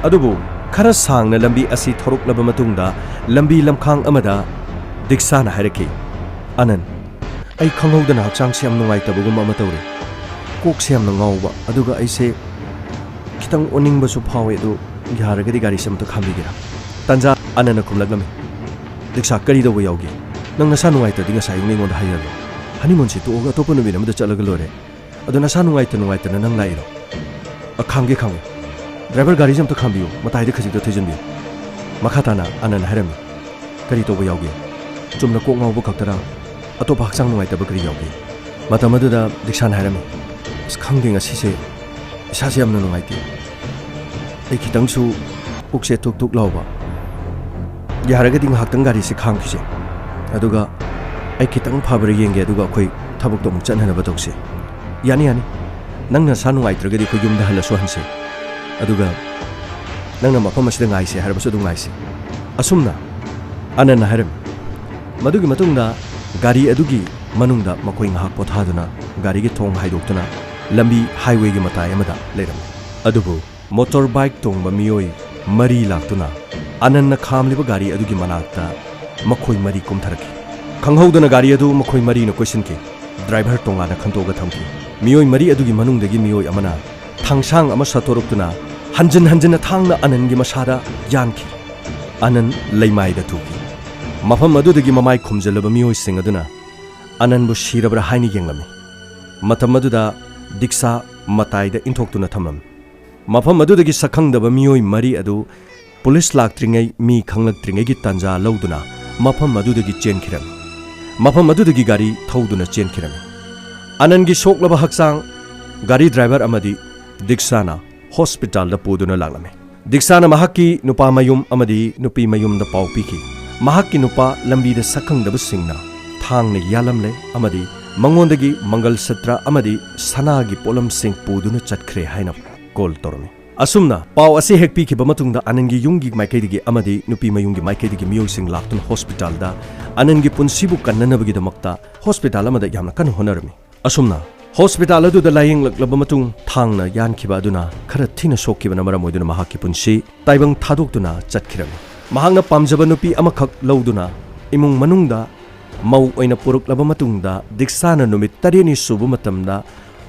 ꯑꯗꯨꯕꯨ ꯈꯔ ꯁꯥꯡꯅ ꯂꯝꯕꯤ ꯑꯁꯤ ꯊꯧꯔꯛꯂꯕ ꯃꯇꯨꯡꯗ ꯂꯝꯕꯤ ꯂꯝꯈꯥꯡ ꯑꯃꯗ ꯗꯤꯛꯁꯥꯅ ꯍꯥꯏꯔꯛꯈꯤ, "ꯑꯅꯟ, ꯑꯩ ꯈꯪꯍꯧꯗꯅ ꯍꯛꯆꯥꯡꯁꯤ ꯌꯥꯝ ꯅꯨꯡꯉꯥꯏꯇꯕꯒꯨꯝꯕ ꯑꯃ ꯇꯧꯔꯦ꯫ ꯀꯣꯛꯁꯦ ꯌꯥꯝꯅ ꯉꯥꯎꯕ, ꯑꯗꯨꯒ ꯑꯩꯁꯦ ꯈꯤꯇꯪ ꯑꯣꯅꯤꯡꯕꯁꯨ ꯐꯥꯎꯋꯦ꯫ ꯑꯗꯨ ꯌꯥꯔꯒꯗꯤ ꯒꯥꯔꯤꯁꯦ ꯑꯝꯇ ꯈꯥꯝꯕꯤꯒꯦꯔꯥ?" ꯇꯟꯖꯥ ꯑꯅꯟꯅ ꯈꯨꯝꯂꯛꯂꯝꯃꯤ, "ꯗꯤꯛꯁꯥ, ꯀꯔꯤ ꯇꯧꯕ ꯌꯥꯎꯒꯦ? ꯅꯪ ꯅꯁꯥ ꯅꯨꯡꯉꯥꯏꯇ꯭ꯔꯗꯤ ꯉꯁꯥꯏ ꯑꯌꯨꯛꯅ ꯑꯩꯉꯣꯟꯗ ꯍꯥꯏꯔꯒ ꯍꯅꯤꯃꯨꯟꯁꯤ ꯇꯣꯛꯑꯒ ꯑꯇꯣꯞꯄ ꯅꯨꯃꯤꯠ ꯑꯃꯗ ꯆꯠꯂꯒ ꯂꯣꯏꯔꯦ꯫ ꯑꯗꯣ ꯅꯁꯥ ꯅꯨꯡꯉꯥꯏꯇ ꯅꯨꯡꯉꯥꯏꯇꯅ ꯅꯪ ꯂꯥꯛꯏꯔꯣ?" "ꯑ, ꯈꯥꯝꯒꯦ, ꯈꯥꯝꯒꯦ꯫ ꯗ꯭ꯔꯥꯏꯚꯔ, ꯒꯥꯔꯤꯁꯦ ꯑꯝꯇ ꯈꯥꯝꯕꯤꯌꯨ, ꯃꯇꯥꯏꯗ ꯈꯖꯤꯛꯇ ꯊꯩꯖꯤꯟꯕꯤꯌꯨ꯫" ꯃꯈꯥ ꯇꯥꯅ ꯑꯅꯟꯅ ꯍꯥꯏꯔꯝꯃꯤ, "ꯀꯔꯤ ꯇꯧꯕ ꯌꯥꯎꯒꯦ? ꯆꯨꯝꯅ ꯀꯣꯛ ꯉꯥꯎꯕ ꯈꯛꯇꯔꯥ? ꯑꯇꯣꯞꯄ ꯍꯛꯆꯥꯡ ꯅꯨꯡꯉꯥꯏꯇꯕ ꯀꯔꯤ ꯌꯥꯎꯒꯦ?" ꯃꯇꯝ ꯑꯗꯨꯗ ꯗꯤꯛꯁꯥꯅ ꯍꯥꯏꯔꯝꯃꯤ, "ꯑꯁ, ꯈꯪꯗꯦ, ꯉꯁꯤꯁꯦ ꯏꯁꯥꯁꯦ ꯌꯥꯝꯅ ꯅꯨꯡꯉꯥꯏꯇꯦ꯫ ꯑꯩ ꯈꯤꯇꯪꯁꯨ ꯄꯨꯛꯁꯦ ꯊꯨꯛ ꯊꯨꯛ ꯂꯥꯎꯕ꯫ ꯌꯥꯔꯒꯗꯤ ꯉꯥꯏꯍꯥꯛꯇꯪ ꯒꯥꯔꯤꯁꯦ ꯈꯥꯝꯈꯤꯁꯦ, ꯑꯗꯨꯒ ꯑꯩ ꯈꯤꯇꯪ ꯐꯕ꯭ꯔꯥ ꯌꯦꯡꯒꯦ, ꯑꯗꯨꯒ ꯑꯩꯈꯣꯏ ꯊꯕꯛꯇꯣ ꯑꯃꯨꯛ ꯆꯠꯅꯅꯕ ꯇꯧꯁꯦ꯫" "ꯌꯥꯅꯤ, ꯌꯥꯅꯤ꯫ ꯅꯪ ꯅꯁꯥ ꯅꯨꯡꯉꯥꯏꯇ꯭ꯔꯒꯗꯤ ꯑꯩꯈꯣꯏ ꯌꯨꯝꯗ ꯍꯜꯂꯁꯨ ꯍꯟꯁꯦ꯫ ꯑꯗꯨꯒ ꯅꯪꯅ ꯃꯐꯝ ꯑꯁꯤꯗ ꯉꯥꯏꯁꯦ ꯍꯥꯏꯔꯕꯁꯨ ꯑꯗꯨꯝ ꯉꯥꯏꯁꯦ꯫" ꯑꯁꯨꯝꯅ ꯑꯅꯟꯅ ꯍꯥꯏꯔꯝꯃꯤ꯫ ꯃꯗꯨꯒꯤ ꯃꯇꯨꯡꯗ ꯒꯥꯔꯤ ꯑꯗꯨꯒꯤ ꯃꯅꯨꯡꯗ ꯃꯈꯣꯏ ꯉꯥꯏꯍꯥꯛ ꯄꯣꯊꯥꯗꯨꯅ ꯒꯥꯔꯤꯒꯤ ꯊꯣꯡ ꯍꯥꯏꯗꯣꯛꯇꯨꯅ ꯂꯝꯕꯤ highwayꯒꯤ ꯃꯇꯥꯏ ꯑꯃꯗ ꯂꯩꯔꯝꯃꯤ꯫ ꯑꯗꯨꯕꯨ ꯃꯣꯇꯣꯔ ꯕꯥꯏꯛ ꯇꯣꯡꯕ ꯃꯤꯑꯣꯏ ꯃꯔꯤ ꯂꯥꯛꯇꯨꯅ ꯑꯅꯟꯅ ꯈꯥꯝꯂꯤꯕ ꯒꯥꯔꯤ ꯑꯗꯨꯒꯤ ꯃꯅꯥꯛꯇ ꯃꯈꯣꯏ ꯃꯔꯤ ꯀꯨꯝꯊꯔꯛꯈꯤ꯫ ꯈꯪꯍꯧꯗꯅ ꯒꯥꯔꯤ ꯑꯗꯨ ꯃꯈꯣꯏ ꯃꯔꯤꯅ ꯀꯣꯏꯁꯤꯟꯈꯤ꯫ ꯗ꯭ꯔꯥꯏꯚꯔ ꯇꯣꯉꯥꯟꯅ ꯈꯟꯗꯣꯛꯑꯒ ꯊꯝꯈꯤ꯫ ꯃꯤꯑꯣꯏ ꯃꯔꯤ ꯑꯗꯨꯒꯤ ꯃꯅꯨꯡꯗꯒꯤ ꯃꯤꯑꯣꯏ ꯑꯃꯅ ꯊꯥꯡꯁꯥꯡ ꯑꯃ ꯁꯠꯇꯣꯔꯛꯇꯨꯅ ꯍꯟꯖꯤꯟ ꯍꯟꯖꯤꯟꯅ ꯊꯥꯡꯅ ꯑꯅꯟꯒꯤ ꯃꯁꯥꯗ ꯌꯥꯟꯈꯤ꯫ ꯑꯅꯟ ꯂꯩꯃꯥꯏꯗ ꯇꯨꯈꯤ꯫ ꯃꯐꯝ ꯑꯗꯨꯗꯒꯤ ꯃꯃꯥꯏ ꯈꯨꯝꯖꯤꯜꯂꯕ ꯃꯤꯑꯣꯏꯁꯤꯡ ꯑꯗꯨꯅ ꯑꯅꯟꯕꯨ ꯁꯤꯔꯕ꯭ꯔꯥ ꯍꯥꯏꯅ ꯌꯦꯡꯂꯝꯃꯤ꯫ ꯃꯇꯝ ꯑꯗꯨꯗ ꯗꯤꯛꯁꯥ ꯃꯇꯥꯏꯗ ꯏꯟꯊꯣꯛꯇꯨꯅ ꯊꯝꯂꯝꯃꯤ꯫ ꯃꯐꯝ ꯑꯗꯨꯗꯒꯤ ꯁꯛꯈꯪꯗꯕ ꯃꯤꯑꯣꯏ ꯃꯔꯤ ꯑꯗꯨ ꯄꯨꯂꯤꯁ ꯂꯥꯛꯇ꯭ꯔꯤꯉꯩ, ꯃꯤ ꯈꯪꯂꯛꯇ꯭ꯔꯤꯉꯩꯒꯤ ꯇꯥꯟꯖꯥ ꯂꯧꯗꯨꯅ ꯃꯐꯝ ꯑꯗꯨꯗꯒꯤ ꯆꯦꯟꯈꯤꯔꯝꯃꯤ꯫ ꯃꯐꯝ ꯑꯗꯨꯗꯒꯤ ꯒꯥꯔꯤ ꯊꯧꯗꯨꯅ ꯆꯦꯟꯈꯤꯔꯝꯃꯤ꯫ ꯑꯅꯟꯒꯤ ꯁꯣꯛꯂꯕ ꯍꯛꯆꯥꯡ ꯒꯥꯔꯤ ꯗ꯭ꯔꯥꯏꯚꯔ ꯑꯃꯗꯤ ꯗꯤꯛꯁꯥꯅ ꯍꯣꯁꯄꯤꯇꯥꯜꯗ ꯄꯨꯗꯨꯅ ꯂꯥꯛꯂꯝꯃꯤ꯫ ꯗꯤꯛꯁꯥꯅ ꯃꯍꯥꯛꯀꯤ ꯅꯨꯄꯥ ꯃꯌꯨꯝ ꯑꯃꯗꯤ ꯅꯨꯄꯤ ꯃꯌꯨꯝꯗ ꯄꯥꯎ ꯄꯤꯈꯤ꯫ ꯃꯍꯥꯛꯀꯤ ꯅꯨꯄꯥ ꯂꯝꯕꯤꯗ ꯁꯛꯈꯪꯗꯕꯁꯤꯡꯅ ꯊꯥꯡꯅ ꯌꯥꯜꯂꯝꯂꯦ ꯑꯃꯗꯤ ꯃꯉꯣꯟꯗꯒꯤ ꯃꯪꯒꯜ ꯁꯨꯇ꯭ꯔ ꯑꯃꯗꯤ ꯁꯅꯥꯒꯤ ꯄꯣꯠꯂꯝꯁꯤꯡ ꯄꯨꯗꯨꯅ ꯆꯠꯈ꯭ꯔꯦ ꯍꯥꯏꯅ ꯀꯣꯜ ꯇꯧꯔꯝꯃꯤ꯫ ꯑꯁꯨꯝꯅ ꯄꯥꯎ ꯑꯁꯤ ꯍꯦꯛ ꯄꯤꯈꯤꯕ ꯃꯇꯨꯡꯗ ꯑꯅꯟꯒꯤ ꯌꯨꯝꯒꯤ ꯃꯥꯏꯀꯩꯗꯒꯤ ꯑꯃꯗꯤ ꯅꯨꯄꯤ ꯃꯌꯨꯝꯒꯤ ꯃꯥꯏꯀꯩꯗꯒꯤ ꯃꯤꯑꯣꯏꯁꯤꯡ ꯂꯥꯛꯇꯨꯅ ꯍꯣꯁꯄꯤꯇꯥꯜꯗ ꯑꯅꯟꯒꯤ ꯄꯨꯟꯁꯤꯕꯨ ꯀꯟꯅꯅꯕꯒꯤꯗꯃꯛꯇ ꯍꯣꯁꯄꯤꯇꯥꯜ ꯑꯃꯗ ꯌꯥꯝꯅ ꯀꯟꯅ ꯍꯣꯠꯅꯔꯝꯃꯤ꯫ ꯑꯁꯨꯝꯅ ꯍꯣꯁꯄꯤꯇꯥꯜ ꯑꯗꯨꯗ ꯂꯥꯌꯦꯡꯂꯛꯂꯕ ꯃꯇꯨꯡ ꯊꯥꯡꯅ ꯌꯥꯟꯈꯤꯕ ꯑꯗꯨꯅ ꯈꯔ ꯊꯤꯅ ꯁꯣꯛꯈꯤꯕꯅ ꯃꯔꯝ ꯑꯣꯏꯗꯨꯅ ꯃꯍꯥꯛꯀꯤ ꯄꯨꯟꯁꯤ ꯇꯥꯏꯕꯪ ꯊꯥꯗꯣꯛꯇꯨꯅ ꯆꯠꯈꯤꯔꯝꯃꯤ꯫ ꯃꯍꯥꯛꯅ ꯄꯥꯝꯖꯕ ꯅꯨꯄꯤ ꯑꯃꯈꯛ ꯂꯧꯗꯨꯅ ꯏꯃꯨꯡ ꯃꯅꯨꯡꯗ ꯃꯧ ꯑꯣꯏꯅ ꯄꯨꯔꯛꯂꯕ ꯃꯇꯨꯡꯗ ꯗꯤꯛꯁꯥꯅ ꯅꯨꯃꯤꯠ ꯇꯔꯦꯠꯅꯤ ꯁꯨꯕ ꯃꯇꯝꯗ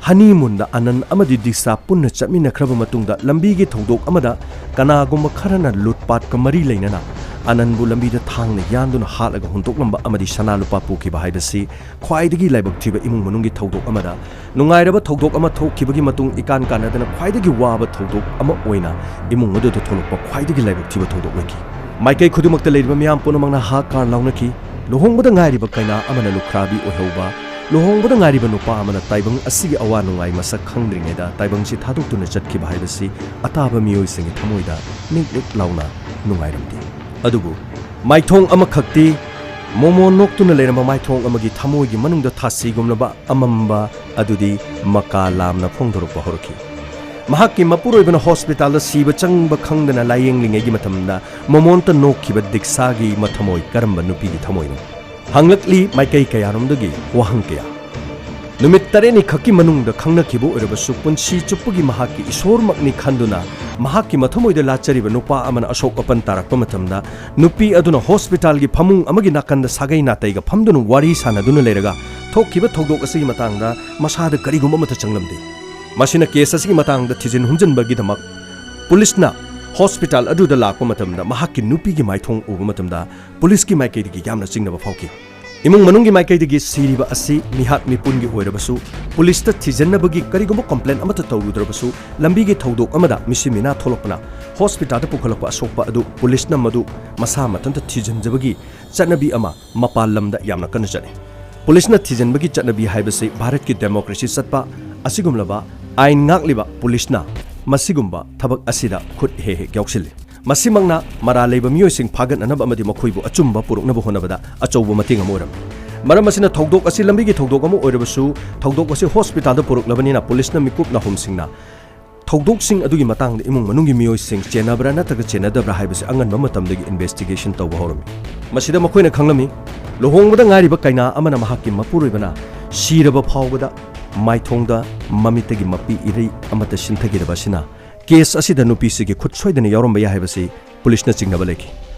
ꯍꯅꯤꯃꯨꯟꯗ ꯑꯅꯟ ꯑꯃꯗꯤ ꯗꯤꯛꯁꯥ ꯄꯨꯟꯅ ꯆꯠꯃꯤꯟꯅꯈ꯭ꯔꯕ ꯃꯇꯨꯡꯗ ꯂꯝꯕꯤꯒꯤ ꯊꯧꯗꯣꯛ ꯑꯃꯗ ꯀꯅꯥꯒꯨꯝꯕ ꯈꯔꯅ ꯂꯨꯠꯄꯥꯠꯀ ꯃꯔꯤ ꯂꯩꯅꯅ ꯑꯅꯟꯕꯨ ꯂꯝꯕꯤꯗ ꯊꯥꯡꯅ ꯌꯥꯟꯗꯨꯅ ꯍꯥꯠꯂꯒ ꯍꯨꯟꯗꯣꯛꯂꯝꯕ ꯑꯃꯗꯤ ꯁꯅꯥ ꯂꯨꯄꯥ ꯄꯨꯈꯤꯕ ꯍꯥꯏꯕꯁꯤ ꯈ꯭ꯋꯥꯏꯗꯒꯤ ꯂꯥꯏꯕꯛ ꯊꯤꯕ ꯏꯃꯨꯡ ꯃꯅꯨꯡꯒꯤ ꯊꯧꯗꯣꯛ ꯑꯃꯗ ꯅꯨꯡꯉꯥꯏꯔꯕ ꯊꯧꯗꯣꯛ ꯑꯃ ꯊꯣꯛꯈꯤꯕꯒꯤ ꯃꯇꯨꯡ ꯏꯀꯥꯟ ꯀꯥꯟꯅꯗꯅ ꯈ꯭ꯋꯥꯏꯗꯒꯤ ꯋꯥꯕ ꯊꯧꯗꯣꯛ ꯑꯃ ꯑꯣꯏꯅ ꯏꯃꯨꯡ ꯑꯗꯨꯗ ꯊꯣꯛꯂꯛꯄ ꯈ꯭ꯋꯥꯏꯗꯒꯤ ꯂꯥꯏꯕꯛ ꯊꯤꯕ ꯊꯧꯗꯣꯛ ꯑꯣꯏꯈꯤ꯫ ꯃꯥꯏꯀꯩ ꯈꯨꯗꯤꯡꯃꯛꯇ ꯂꯩꯔꯤꯕ ꯃꯤꯌꯥꯝ ꯄꯨꯝꯅꯃꯛꯅ ꯍꯥ ꯀꯥꯔ ꯂꯥꯎꯅꯈꯤ꯫ ꯂꯨꯍꯣꯡꯕꯗ ꯉꯥꯏꯔꯤꯕ ꯀꯩꯅꯥ ꯑꯃꯅ ꯂꯨꯈ꯭ꯔꯥꯕꯤ ꯑꯣꯏꯍꯧꯕ, ꯂꯨꯍꯣꯡꯕꯗ ꯉꯥꯏꯔꯤꯕ ꯅꯨꯄꯥ ꯑꯃꯅ ꯇꯥꯏꯕꯪ ꯑꯁꯤꯒꯤ ꯑꯋꯥ ꯅꯨꯡꯉꯥꯏ ꯃꯁꯛ ꯈꯪꯗ꯭ꯔꯤꯉꯩꯗ ꯇꯥꯏꯕꯪꯁꯤ ꯊꯥꯗꯣꯛꯇꯨꯅ ꯆꯠꯈꯤꯕ ꯍꯥꯏꯕꯁꯤ ꯑꯇꯥꯕ ꯃꯤꯑꯣꯏꯁꯤꯡꯒꯤ ꯊꯃꯣꯏꯗ ꯅꯤꯛ ꯅꯤꯛ ꯂꯥꯎꯅ ꯅꯨꯡꯉꯥꯏꯔꯝꯗꯦ꯫ ꯑꯗꯨꯕꯨ ꯃꯥꯏꯊꯣꯡ ꯑꯃꯈꯛꯇꯤ, ꯃꯣꯃꯣ ꯅꯣꯛꯇꯨꯅ ꯂꯩꯔꯝꯕ ꯃꯥꯏꯊꯣꯡ ꯑꯃꯒꯤ ꯊꯃꯣꯏꯒꯤ ꯃꯅꯨꯡꯗ ꯊꯥꯁꯤꯒꯨꯝꯂꯕ ꯑꯃꯝꯕ ꯑꯗꯨꯗꯤ ꯃꯀꯥ ꯂꯥꯝꯅ ꯐꯣꯡꯗꯣꯔꯛꯄ ꯍꯧꯔꯛꯈꯤ꯫ ꯃꯍꯥꯛꯀꯤ ꯃꯄꯨꯔꯣꯏꯕꯅ ꯍꯣꯁꯄꯤꯇꯥꯜꯗ ꯁꯤꯕ ꯆꯪꯕ ꯈꯪꯗꯅ ꯂꯥꯌꯦꯡꯂꯤꯉꯩꯒꯤ ꯃꯇꯝꯗ ꯃꯣꯃꯣꯟꯇ ꯅꯣꯛꯈꯤꯕ ꯗꯤꯛꯁꯥꯒꯤ ꯃꯊꯃꯣꯏ ꯀꯔꯝꯕ ꯅꯨꯄꯤꯒꯤ ꯊꯃꯣꯏꯅꯣ? ꯍꯪꯂꯛꯂꯤ ꯃꯥꯏꯀꯩ ꯀꯌꯥꯔꯣꯝꯗꯒꯤ ꯋꯥꯍꯪ ꯀꯌꯥ꯫ ꯅꯨꯃꯤꯠ ꯇꯔꯦꯠꯅꯤ ꯈꯛꯀꯤ ꯃꯅꯨꯡꯗ ꯈꯪꯅꯈꯤꯕ ꯑꯣꯏꯔꯕꯁꯨ, ꯄꯨꯟꯁꯤ ꯆꯨꯞꯄꯒꯤ ꯃꯍꯥꯛꯀꯤ ꯏꯁꯣꯔꯃꯛꯅꯤ ꯈꯟꯗꯨꯅ, ꯃꯍꯥꯛꯀꯤ ꯃꯊꯃꯣꯏꯗ ꯂꯥꯠꯆꯔꯤꯕ ꯅꯨꯄꯥ ꯑꯃꯅ ꯑꯁꯣꯛ ꯑꯄꯟ ꯇꯥꯔꯛꯄ ꯃꯇꯝꯗ, ꯅꯨꯄꯤ ꯑꯗꯨꯅ ꯍꯣꯁꯄꯤꯇꯥꯜꯒꯤ ꯐꯃꯨꯡ ꯑꯃꯒꯤ ꯅꯥꯀꯟꯗ ꯁꯥꯒꯩ ꯅꯥꯇꯩꯒ ꯐꯝꯗꯨꯅ ꯋꯥꯔꯤ ꯁꯥꯟꯅꯗꯨꯅ ꯂꯩꯔꯒ, ꯊꯣꯛꯈꯤꯕ ꯊꯧꯗꯣꯛ ꯑꯁꯤꯒꯤ ꯃꯇꯥꯡꯗ ꯃꯁꯥꯗ ꯀꯔꯤꯒꯨꯝꯕ ꯑꯃꯠꯇ ꯆꯪꯂꯝꯗꯦ꯫ ꯃꯁꯤꯅ ꯀꯦꯁ ꯑꯁꯤꯒꯤ ꯃꯇꯥꯡꯗ ꯊꯤꯖꯤꯟ ꯍꯨꯝꯖꯤꯟꯕꯒꯤꯗꯃꯛ ꯄꯨꯂꯤꯁꯅ ꯍꯣꯁꯄꯤꯇꯥꯜ ꯑꯗꯨꯗ ꯂꯥꯛꯄ ꯃꯇꯝꯗ, ꯃꯍꯥꯛꯀꯤ ꯅꯨꯄꯤꯒꯤ ꯃꯥꯏꯊꯣꯡ ꯎꯕ ꯃꯇꯝꯗ, ꯄꯨꯂꯤꯁꯀꯤ ꯃꯥꯏꯀꯩꯗꯒꯤ ꯌꯥꯝꯅ ꯆꯤꯡꯅꯕ ꯐꯥꯎꯈꯤ꯫ ꯏꯃꯨꯡ ꯃꯅꯨꯡꯒꯤ ꯃꯥꯏꯀꯩꯗꯒꯤ ꯁꯤꯔꯤꯕ ꯑꯁꯤ ꯃꯤꯍꯥꯠ ꯃꯤꯄꯨꯟꯒꯤ ꯑꯣꯏꯔꯕꯁꯨ, ꯄꯨꯂꯤꯁꯇ ꯊꯤꯖꯤꯟꯅꯕꯒꯤ ꯀꯔꯤꯒꯨꯝꯕ ꯀꯝꯄ꯭ꯂꯦꯟ ꯑꯃꯠꯇ ꯇꯧꯔꯨꯗ꯭ꯔꯕꯁꯨ, ꯂꯝꯕꯤꯒꯤ ꯊꯧꯗꯣꯛ ꯑꯃꯗ ꯃꯤꯁꯤ ꯃꯤꯅꯥ ꯊꯣꯛꯂꯛꯄꯅ ꯍꯣꯁꯄꯤꯇꯥꯜꯗ ꯄꯨꯈꯠꯂꯛꯄ ꯑꯁꯣꯛꯄ ꯑꯗꯨ ꯄꯨꯂꯤꯁꯅ ꯃꯗꯨ ꯃꯁꯥ ꯃꯊꯟꯇ ꯊꯤꯖꯤꯟꯖꯕꯒꯤ ꯆꯠꯅꯕꯤ ꯑꯃ ꯃꯄꯥꯟ ꯂꯝꯗ ꯌꯥꯝꯅ ꯀꯟꯅ ꯆꯠꯅꯩ꯫ ꯄꯨꯂꯤꯁꯅ ꯊꯤꯖꯤꯟꯕꯒꯤ ꯆꯠꯅꯕꯤ ꯍꯥꯏꯕꯁꯤ ꯚꯥꯔꯠꯀꯤ ꯗꯦꯃꯣꯀ꯭ꯔꯦꯁꯤ ꯆꯠꯄ ꯑꯁꯤꯒꯨꯝꯂꯕ ꯑꯥꯏꯟ ꯉꯥꯛꯂꯤꯕ ꯄꯨꯂꯤꯁꯅ ꯃꯁꯤꯒꯨꯝꯕ ꯊꯕꯛ ꯑꯁꯤꯗ ꯈꯨꯠ ꯍꯦꯛ ꯍꯦꯛ ꯌꯥꯎꯁꯤꯜꯂꯤ꯫ ꯃꯁꯤꯃꯛꯅ ꯃꯔꯥꯜ ꯂꯩꯕ ꯃꯤꯑꯣꯏꯁꯤꯡ ꯐꯥꯒꯠꯅꯅꯕ ꯑꯃꯗꯤ ꯃꯈꯣꯏꯕꯨ ꯑꯆꯨꯝꯕ ꯄꯨꯔꯛꯅꯕ ꯍꯣꯠꯅꯕꯗ ꯑꯆꯧꯕ ꯃꯇꯦꯡ ꯑꯃ ꯑꯣꯏꯔꯝꯃꯤ꯫ ꯃꯔꯝ ꯑꯁꯤꯅ ꯊꯧꯗꯣꯛ ꯑꯁꯤ ꯂꯝꯕꯤꯒꯤ ꯊꯧꯗꯣꯛ ꯑꯃ ꯑꯣꯏꯔꯕꯁꯨ, ꯊꯧꯗꯣꯛ ꯑꯁꯤ ꯍꯣꯁꯄꯤꯇꯥꯜꯗ ꯄꯨꯔꯛꯂꯕꯅꯤꯅ ꯄꯨꯂꯤꯁꯅ ꯃꯤꯀꯨꯞ ꯅꯥꯍꯨꯝꯁꯤꯡꯅ ꯊꯧꯗꯣꯛꯁꯤꯡ ꯑꯗꯨꯒꯤ ꯃꯇꯥꯡꯗ ꯏꯃꯨꯡ ꯃꯅꯨꯡꯒꯤ ꯃꯤꯑꯣꯏꯁꯤꯡ ꯆꯦꯟꯅꯕ꯭ꯔꯥ ꯅꯠꯇ꯭ꯔꯒ ꯆꯦꯟꯅꯗꯕ꯭ꯔꯥ ꯍꯥꯏꯕꯁꯤ ꯑꯉꯟꯕ ꯃꯇꯝꯗꯒꯤ ꯏꯟꯚꯦꯁꯇꯤꯒꯦꯁꯟ ꯇꯧꯕ ꯍꯧꯔꯝꯃꯤ꯫ ꯃꯁꯤꯗ ꯃꯈꯣꯏꯅ ꯈꯪꯂꯝꯃꯤ, ꯂꯨꯍꯣꯡꯕꯗ ꯉꯥꯏꯔꯤꯕ ꯀꯩꯅꯥ ꯑꯃꯅ ꯃꯍꯥꯛꯀꯤ ꯃꯄꯨꯔꯣꯏꯕꯅ ꯁꯤꯔꯕ ꯐꯥꯎꯕꯗ ꯃꯥꯏꯊꯣꯡꯗ ꯃꯃꯤꯠꯇꯒꯤ ꯃꯄꯤ ꯏꯔꯩ ꯑꯃꯠꯇ ꯁꯤꯟꯊꯈꯤꯗꯕ ꯑꯁꯤꯅ ꯀꯦꯁ ꯑꯁꯤꯗ ꯅꯨꯄꯤꯁꯤꯒꯤ ꯈꯨꯠ ꯁꯣꯏꯗꯅ ꯌꯥꯎꯔꯝꯕ ꯌꯥꯏ ꯍꯥꯏꯕꯁꯤ ꯄꯨꯂꯤꯁꯅ ꯆꯤꯡꯅꯕ ꯂꯩꯈꯤ꯫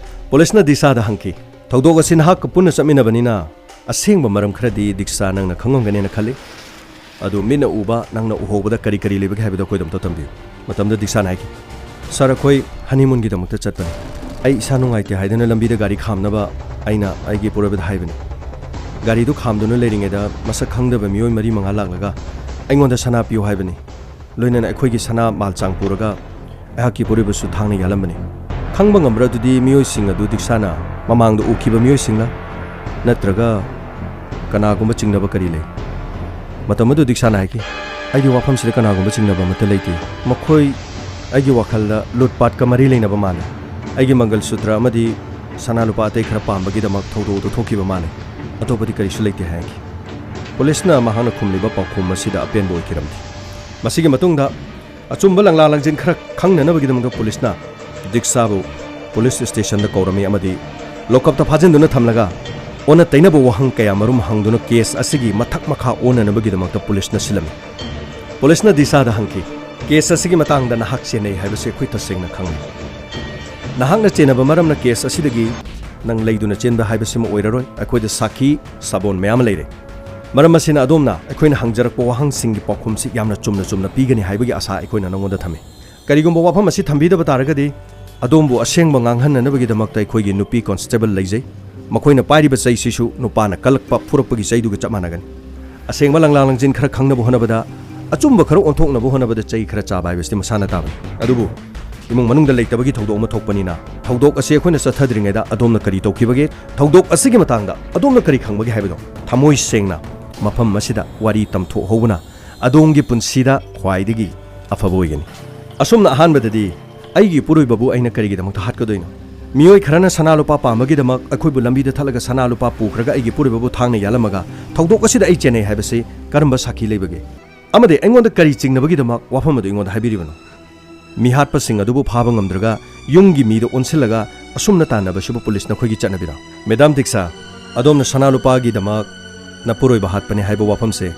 ꯄꯨꯂꯤꯁꯅ ꯗꯤꯁꯥꯗ ꯍꯪꯈꯤ, "ꯊꯧꯗꯣꯛ ꯑꯁꯤ ꯅꯍꯥꯛꯀ ꯄꯨꯟꯅ ꯆꯠꯃꯤꯟꯅꯕꯅꯤꯅ ꯑꯁꯦꯡꯕ ꯃꯔꯝ ꯈꯔꯗꯤ ꯗꯤꯛꯁꯥ ꯅꯪꯅ ꯈꯪꯉꯝꯒꯅꯦꯅ ꯈꯜꯂꯤ꯫ ꯑꯗꯨ ꯃꯤꯠꯅ ꯎꯕ, ꯅꯪꯅ ꯎꯍꯧꯕꯗ ꯀꯔꯤ ꯀꯔꯤ ꯂꯩꯕꯒꯦ ꯍꯥꯏꯕꯗꯨ ꯑꯩꯈꯣꯏꯗ ꯑꯝꯇ ꯇꯝꯕꯤꯌꯨ꯫" ꯃꯇꯝꯗ ꯗꯤꯛꯁꯥꯅ ꯍꯥꯏꯈꯤ, "ꯁꯥꯔ, ꯑꯩꯈꯣꯏ ꯍꯅꯤꯃꯨꯟꯒꯤꯗꯃꯛꯇ ꯆꯠꯄꯅꯤ꯫ ꯑꯩ ꯏꯁꯥ ꯅꯨꯡꯉꯥꯏꯇꯦ ꯍꯥꯏꯗꯨꯅ ꯂꯝꯕꯤꯗ ꯒꯥꯔꯤ ꯈꯥꯝꯅꯕ ꯑꯩꯅ ꯑꯩꯒꯤ ꯄꯨꯔꯣꯏꯕꯗ ꯍꯥꯏꯕꯅꯤ꯫ ꯒꯥꯔꯤꯗꯨ ꯈꯥꯝꯗꯨꯅ ꯂꯩꯔꯤꯉꯩꯗ ꯃꯁꯛ ꯈꯪꯗꯕ ꯃꯤꯑꯣꯏ ꯃꯔꯤ ꯃꯉꯥ ꯂꯥꯛꯂꯒ ꯑꯩꯉꯣꯟꯗ ꯁꯅꯥ ꯄꯤꯌꯨ ꯍꯥꯏꯕꯅꯤ꯫ ꯂꯣꯏꯅꯅ ꯑꯩꯈꯣꯏꯒꯤ ꯁꯅꯥ ꯃꯥꯜ ꯆꯥꯡ ꯄꯨꯔꯒ ꯑꯩꯍꯥꯛꯀꯤ ꯄꯨꯔꯣꯏꯕꯁꯨ ꯊꯥꯡꯅ ꯌꯥꯜꯂꯝꯕꯅꯤ꯫ ꯈꯪꯕ ꯉꯝꯕ꯭ꯔꯥ ꯑꯗꯨꯗꯤ ꯃꯤꯑꯣꯏꯁꯤꯡ ꯑꯗꯨ ꯗꯤꯛꯁꯥꯅ ꯃꯃꯥꯡꯗ ꯎꯈꯤꯕ ꯃꯤꯑꯣꯏꯁꯤꯡꯂ? ꯅꯠꯇ꯭ꯔꯒ ꯀꯅꯥꯒꯨꯝꯕ ꯆꯤꯡꯅꯕ ꯀꯔꯤ ꯂꯩ?" ꯃꯇꯝ ꯑꯗꯨ ꯗꯤꯛꯁꯥꯅ ꯍꯥꯏꯈꯤ, "ꯑꯩꯒꯤ ꯋꯥꯐꯝꯁꯤꯗ ꯀꯅꯥꯒꯨꯝꯕ ꯆꯤꯡꯅꯕ ꯑꯃꯠꯇ ꯂꯩꯇꯦ꯫ ꯃꯈꯣꯏ ꯑꯩꯒꯤ ꯋꯥꯈꯜꯗ ꯂꯨꯠꯄꯥꯠꯀ ꯃꯔꯤ ꯂꯩꯅꯕ ꯃꯥꯜꯂꯤ꯫ ꯑꯩꯒꯤ ꯃꯪꯒꯜ ꯁꯨꯇ꯭ꯔ ꯑꯃꯗꯤ ꯁꯅꯥ ꯂꯨꯄꯥ ꯑꯇꯩ ꯈꯔ ꯄꯥꯝꯕꯒꯤꯗꯃꯛ ꯊꯧꯗꯣꯛ ꯑꯗꯨ ꯊꯣꯛꯈꯤꯕ ꯃꯥꯜꯂꯤ꯫ ꯑꯇꯣꯞꯄꯗꯤ ꯀꯔꯤꯁꯨ ꯂꯩꯇꯦ" ꯍꯥꯏꯈꯤ꯫ ꯄꯨꯂꯤꯁꯅ ꯃꯍꯥꯛꯅ ꯈꯨꯝꯂꯤꯕ ꯄꯥꯎꯈꯨꯝ ꯑꯁꯤꯗ ꯑꯄꯦꯟꯕ ꯑꯣꯏꯈꯤꯔꯝꯗꯦ꯫ ꯃꯁꯤꯒꯤ ꯃꯇꯨꯡꯗ ꯑꯆꯨꯝꯕ ꯂꯪꯂꯥ ꯂꯪꯖꯤꯟ ꯈꯔ ꯈꯪꯅꯅꯕꯒꯤꯗꯃꯛꯇ ꯄꯨꯂꯤꯁꯅ ꯗꯤꯛꯁꯥꯕꯨ ꯄꯨꯂꯤꯁ ꯁ꯭ꯇꯦꯁꯟꯗ ꯀꯧꯔꯝꯃꯤ ꯑꯃꯗꯤ ꯂꯣꯀꯞꯇ ꯐꯥꯖꯤꯟꯗꯨꯅ ꯊꯝꯂꯒ ꯑꯣꯟꯅ ꯇꯩꯅꯕ ꯋꯥꯍꯪ ꯀꯌꯥ ꯃꯔꯨꯝ ꯍꯪꯗꯨꯅ ꯀꯦꯁ ꯑꯁꯤꯒꯤ ꯃꯊꯛ ꯃꯈꯥ ꯑꯣꯟꯅꯅꯕꯒꯤꯗꯃꯛꯇ ꯄꯨꯂꯤꯁꯅ ꯁꯤꯜꯂꯝꯃꯤ꯫ ꯄꯨꯂꯤꯁꯅ ꯗꯤꯁꯥꯗ ꯍꯪꯈꯤ, "ꯀꯦꯁ ꯑꯁꯤꯒꯤ ꯃꯇꯥꯡꯗ ꯅꯍꯥꯛ ꯆꯦꯟꯅꯩ ꯍꯥꯏꯕꯁꯤ ꯑꯩꯈꯣꯏ ꯇꯁꯦꯡꯅ ꯈꯪꯂꯦ꯫ ꯅꯍꯥꯛꯅ ꯆꯦꯟꯅꯕ ꯃꯔꯝꯅ ꯀꯦꯁ ꯑꯁꯤꯗꯒꯤ ꯅꯪ ꯂꯩꯗꯨꯅ ꯆꯦꯟꯕ ꯍꯥꯏꯕꯁꯤꯃ ꯑꯣꯏꯔꯔꯣꯏ꯫ ꯑꯩꯈꯣꯏꯗ ꯁꯥꯈꯤ, ꯁꯥꯕꯣꯟ ꯃꯌꯥꯝ ꯑꯃ ꯂꯩꯔꯦ꯫ ꯃꯔꯝ ꯑꯁꯤꯅ ꯑꯗꯣꯝꯅ ꯑꯩꯈꯣꯏꯅ ꯍꯪꯖꯔꯛꯄ ꯋꯥꯍꯪꯁꯤꯡꯒꯤ ꯄꯥꯎꯈꯨꯝꯁꯤ ꯌꯥꯝꯅ ꯆꯨꯝꯅ ꯆꯨꯝꯅ ꯄꯤꯒꯅꯤ ꯍꯥꯏꯕꯒꯤ ꯑꯥꯁꯥ ꯑꯩꯈꯣꯏꯅ ꯅꯉꯣꯟꯗ ꯊꯝꯃꯤ꯫ ꯀꯔꯤꯒꯨꯝꯕ ꯋꯥꯐꯝ ꯑꯁꯤ ꯊꯝꯕꯤꯗꯕ ꯇꯥꯔꯒꯗꯤ, ꯑꯗꯣꯝꯕꯨ ꯑꯁꯦꯡꯕ ꯉꯥꯡꯍꯟꯅꯅꯕꯒꯤꯗꯃꯛꯇ ꯑꯩꯈꯣꯏꯒꯤ ꯅꯨꯄꯤ ꯀꯣꯟꯁꯇꯦꯕꯜ ꯂꯩꯖꯩ꯫ ꯃꯈꯣꯏꯅ ꯄꯥꯏꯔꯤꯕ ꯆꯩꯁꯤꯁꯨ ꯅꯨꯄꯥꯅ ꯀꯜꯂꯛꯄ, ꯐꯨꯔꯛꯄꯒꯤ ꯆꯩꯗꯨꯒ ꯆꯞ ꯃꯥꯟꯅꯒꯅꯤ꯫ ꯑꯁꯦꯡꯕ ꯂꯪꯂꯥ ꯂꯪꯖꯤꯟ ꯈꯔ ꯈꯪꯅꯕ ꯍꯣꯠꯅꯕꯗ, ꯑꯆꯨꯝꯕ ꯈꯔ ꯑꯣꯟꯊꯣꯛꯅꯕ ꯍꯣꯠꯅꯕꯗ ꯆꯩ ꯈꯔ ꯆꯥꯕ ꯍꯥꯏꯕꯁꯤꯗꯤ ꯃꯁꯥꯅ ꯇꯥꯕꯅꯤ꯫ ꯑꯗꯨꯕꯨ ꯏꯃꯨꯡ ꯃꯅꯨꯡꯗ ꯂꯩꯇꯕꯒꯤ ꯊꯧꯗꯣꯛ ꯑꯃ ꯊꯣꯛꯄꯅꯤꯅ, ꯊꯧꯗꯣꯛ ꯑꯁꯤ ꯑꯩꯈꯣꯏꯅ ꯆꯠꯊꯗ꯭ꯔꯤꯉꯩꯗ ꯑꯗꯣꯝꯅ ꯀꯔꯤ ꯇꯧꯈꯤꯕꯒꯦ, ꯊꯧꯗꯣꯛ ꯑꯁꯤꯒꯤ ꯃꯇꯥꯡꯗ ꯑꯗꯣꯝꯅ ꯀꯔꯤ ꯈꯪꯕꯒꯦ ꯍꯥꯏꯕꯗꯣ ꯊꯃꯣꯏ ꯁꯦꯡꯅ ꯃꯐꯝ ꯑꯁꯤꯗ ꯋꯥꯔꯤ ꯇꯝꯊꯣꯛꯍꯧꯕꯅ ꯑꯗꯣꯝꯒꯤ ꯄꯨꯟꯁꯤꯗ ꯈ꯭ꯋꯥꯏꯗꯒꯤ ꯑꯐꯕ ꯑꯣꯏꯒꯅꯤ꯫ ꯑꯁꯨꯝꯅ ꯑꯍꯥꯟꯕꯗꯗꯤ ꯑꯩꯒꯤ ꯏꯄꯨꯔꯣꯏꯕꯕꯨ ꯑꯩꯅ ꯀꯔꯤꯒꯤꯗꯃꯛꯇ ꯍꯥꯠꯀꯗꯣꯏꯅꯣ? ꯃꯤꯑꯣꯏ ꯈꯔꯅ ꯁꯅꯥ ꯂꯨꯄꯥ ꯄꯥꯝꯕꯒꯤꯗꯃꯛ ꯑꯩꯈꯣꯏꯕꯨ ꯂꯝꯕꯤꯗ ꯊꯠꯂꯒ ꯁꯅꯥ ꯂꯨꯄꯥ ꯄꯨꯈ꯭ꯔꯒ ꯑꯩꯒꯤ ꯏꯄꯨꯔꯣꯏꯕꯕꯨ ꯊꯥꯡꯅ ꯌꯥꯜꯂꯝꯃꯒ ꯊꯧꯗꯣꯛ ꯑꯁꯤꯗ ꯑꯩ ꯆꯦꯟꯅꯩ ꯍꯥꯏꯕꯁꯤ ꯀꯔꯝꯕ ꯁꯥꯈꯤ ꯂꯩꯕꯒꯦ? ꯑꯃꯗꯤ ꯑꯩꯉꯣꯟꯗ ꯀꯔꯤ ꯆꯤꯡꯅꯕꯒꯤꯗꯃꯛ ꯋꯥꯐꯝ ꯑꯗꯨ ꯑꯩꯉꯣꯟꯗ ꯍꯥꯏꯕꯤꯔꯤꯕꯅꯣ? ꯃꯤꯍꯥꯠꯄꯁꯤꯡ ꯑꯗꯨꯕꯨ ꯐꯥꯕ ꯉꯝꯗ꯭ꯔꯒ ꯌꯨꯝꯒꯤ ꯃꯤꯗ ꯑꯣꯟꯁꯤꯜꯂꯒ ꯑꯁꯨꯝꯅ ꯇꯥꯟꯅꯕꯁꯤꯕꯨ ꯄꯨꯂꯤꯁ ꯅꯈꯣꯏꯒꯤ ꯆꯠꯅꯕꯤꯔꯣ? ꯃꯦꯗꯥꯝ ꯗꯤꯛꯁꯥ, ꯑꯗꯣꯝꯅ ꯁꯅꯥ ꯂꯨꯄꯥꯒꯤꯗꯃꯛ ꯅꯄꯨꯔꯣꯏꯕ ꯍꯥꯠꯄꯅꯤ ꯍꯥꯏꯕ ꯋꯥꯐꯝꯁꯦ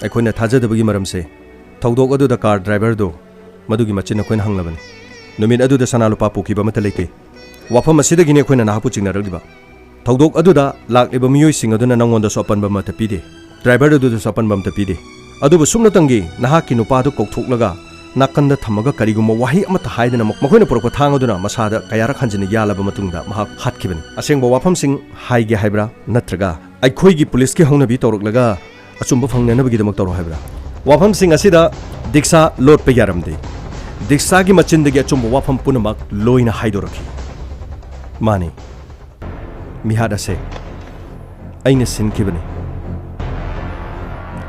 ꯑꯩꯈꯣꯏꯅ ꯊꯥꯖꯗꯕꯒꯤ ꯃꯔꯝꯁꯦ, ꯊꯧꯗꯣꯛ ꯑꯗꯨꯗ ꯀꯥꯔ ꯗ꯭ꯔꯥꯏꯚꯔꯗꯨ, ꯃꯗꯨꯒꯤ ꯃꯆꯤꯟ ꯑꯩꯈꯣꯏꯅ ꯍꯪꯂꯕꯅꯤ꯫ ꯅꯨꯃꯤꯠ ꯑꯗꯨꯗ ꯁꯅꯥ ꯂꯨꯄꯥ ꯄꯨꯈꯤꯕ ꯑꯃꯠꯇ ꯂꯩꯇꯦ꯫ ꯋꯥꯐꯝ ꯑꯁꯤꯗꯒꯤꯅꯤ ꯑꯩꯈꯣꯏꯅ ꯅꯍꯥꯛꯄꯨ ꯆꯤꯡꯅꯔꯛꯂꯤꯕ꯫ ꯊꯧꯗꯣꯛ ꯑꯗꯨꯗ ꯂꯥꯛꯂꯤꯕ ꯃꯤꯑꯣꯏꯁꯤꯡ ꯑꯗꯨꯅ ꯅꯉꯣꯟꯗꯁꯨ ꯑꯄꯟꯕ ꯑꯃꯠꯇ ꯄꯤꯗꯦ, ꯗ꯭ꯔꯥꯏꯚꯔ ꯑꯗꯨꯗꯁꯨ ꯑꯄꯟꯕ ꯑꯃꯠꯇ ꯄꯤꯗꯦ꯫ ꯑꯗꯨꯕꯨ ꯁꯨꯞꯅꯇꯪꯒꯤ ꯅꯍꯥꯛꯀꯤ ꯅꯨꯄꯥꯗꯨ ꯀꯧꯊꯣꯛꯂꯒ ꯅꯥꯀꯟꯗ ꯊꯝꯃꯒ ꯀꯔꯤꯒꯨꯝꯕ ꯋꯥꯍꯩ ꯑꯃꯠꯇ ꯍꯥꯏꯗꯅ ꯃꯈꯣꯏꯅ ꯄꯨꯔꯛꯄ ꯊꯥꯡ ꯑꯗꯨꯅ ꯃꯁꯥꯗ ꯀꯌꯥꯔꯛ ꯍꯟꯖꯤꯟꯅ ꯌꯥꯜꯂꯕ ꯃꯇꯨꯡꯗ ꯃꯍꯥꯛ ꯍꯥꯠꯈꯤꯕꯅꯤ꯫ ꯑꯁꯦꯡꯕ ꯋꯥꯐꯝꯁꯤꯡ ꯍꯥꯏꯒꯦ ꯍꯥꯏꯕ꯭ꯔꯥ, ꯅꯠꯇ꯭ꯔꯒ ꯑꯩꯈꯣꯏꯒꯤ ꯄꯨꯂꯤꯁꯀꯤ ꯍꯧꯅꯕꯤ ꯇꯧꯔꯛꯂꯒ ꯑꯆꯨꯝꯕ ꯐꯪꯅꯅꯕꯒꯤꯗꯃꯛ ꯇꯧꯔꯣ ꯍꯥꯏꯕ꯭ꯔꯥ? ꯋꯥꯐꯝꯁꯤꯡ ꯑꯁꯤꯗ ꯗꯤꯛꯁꯥ ꯂꯣꯠꯄ ꯌꯥꯔꯝꯗꯦ꯫ ꯗꯤꯛꯁꯥꯒꯤ ꯃꯆꯤꯟꯗꯒꯤ ꯑꯆꯨꯝꯕ ꯋꯥꯐꯝ ꯄꯨꯝꯅꯃꯛ ꯂꯣꯏꯅ ꯍꯥꯏꯗꯣꯔꯛꯈꯤ꯫ ꯃꯥꯅꯤ, ꯃꯤꯍꯥꯠ ꯑꯁꯦ ꯑꯩꯅ ꯁꯤꯟꯈꯤꯕꯅꯤ꯫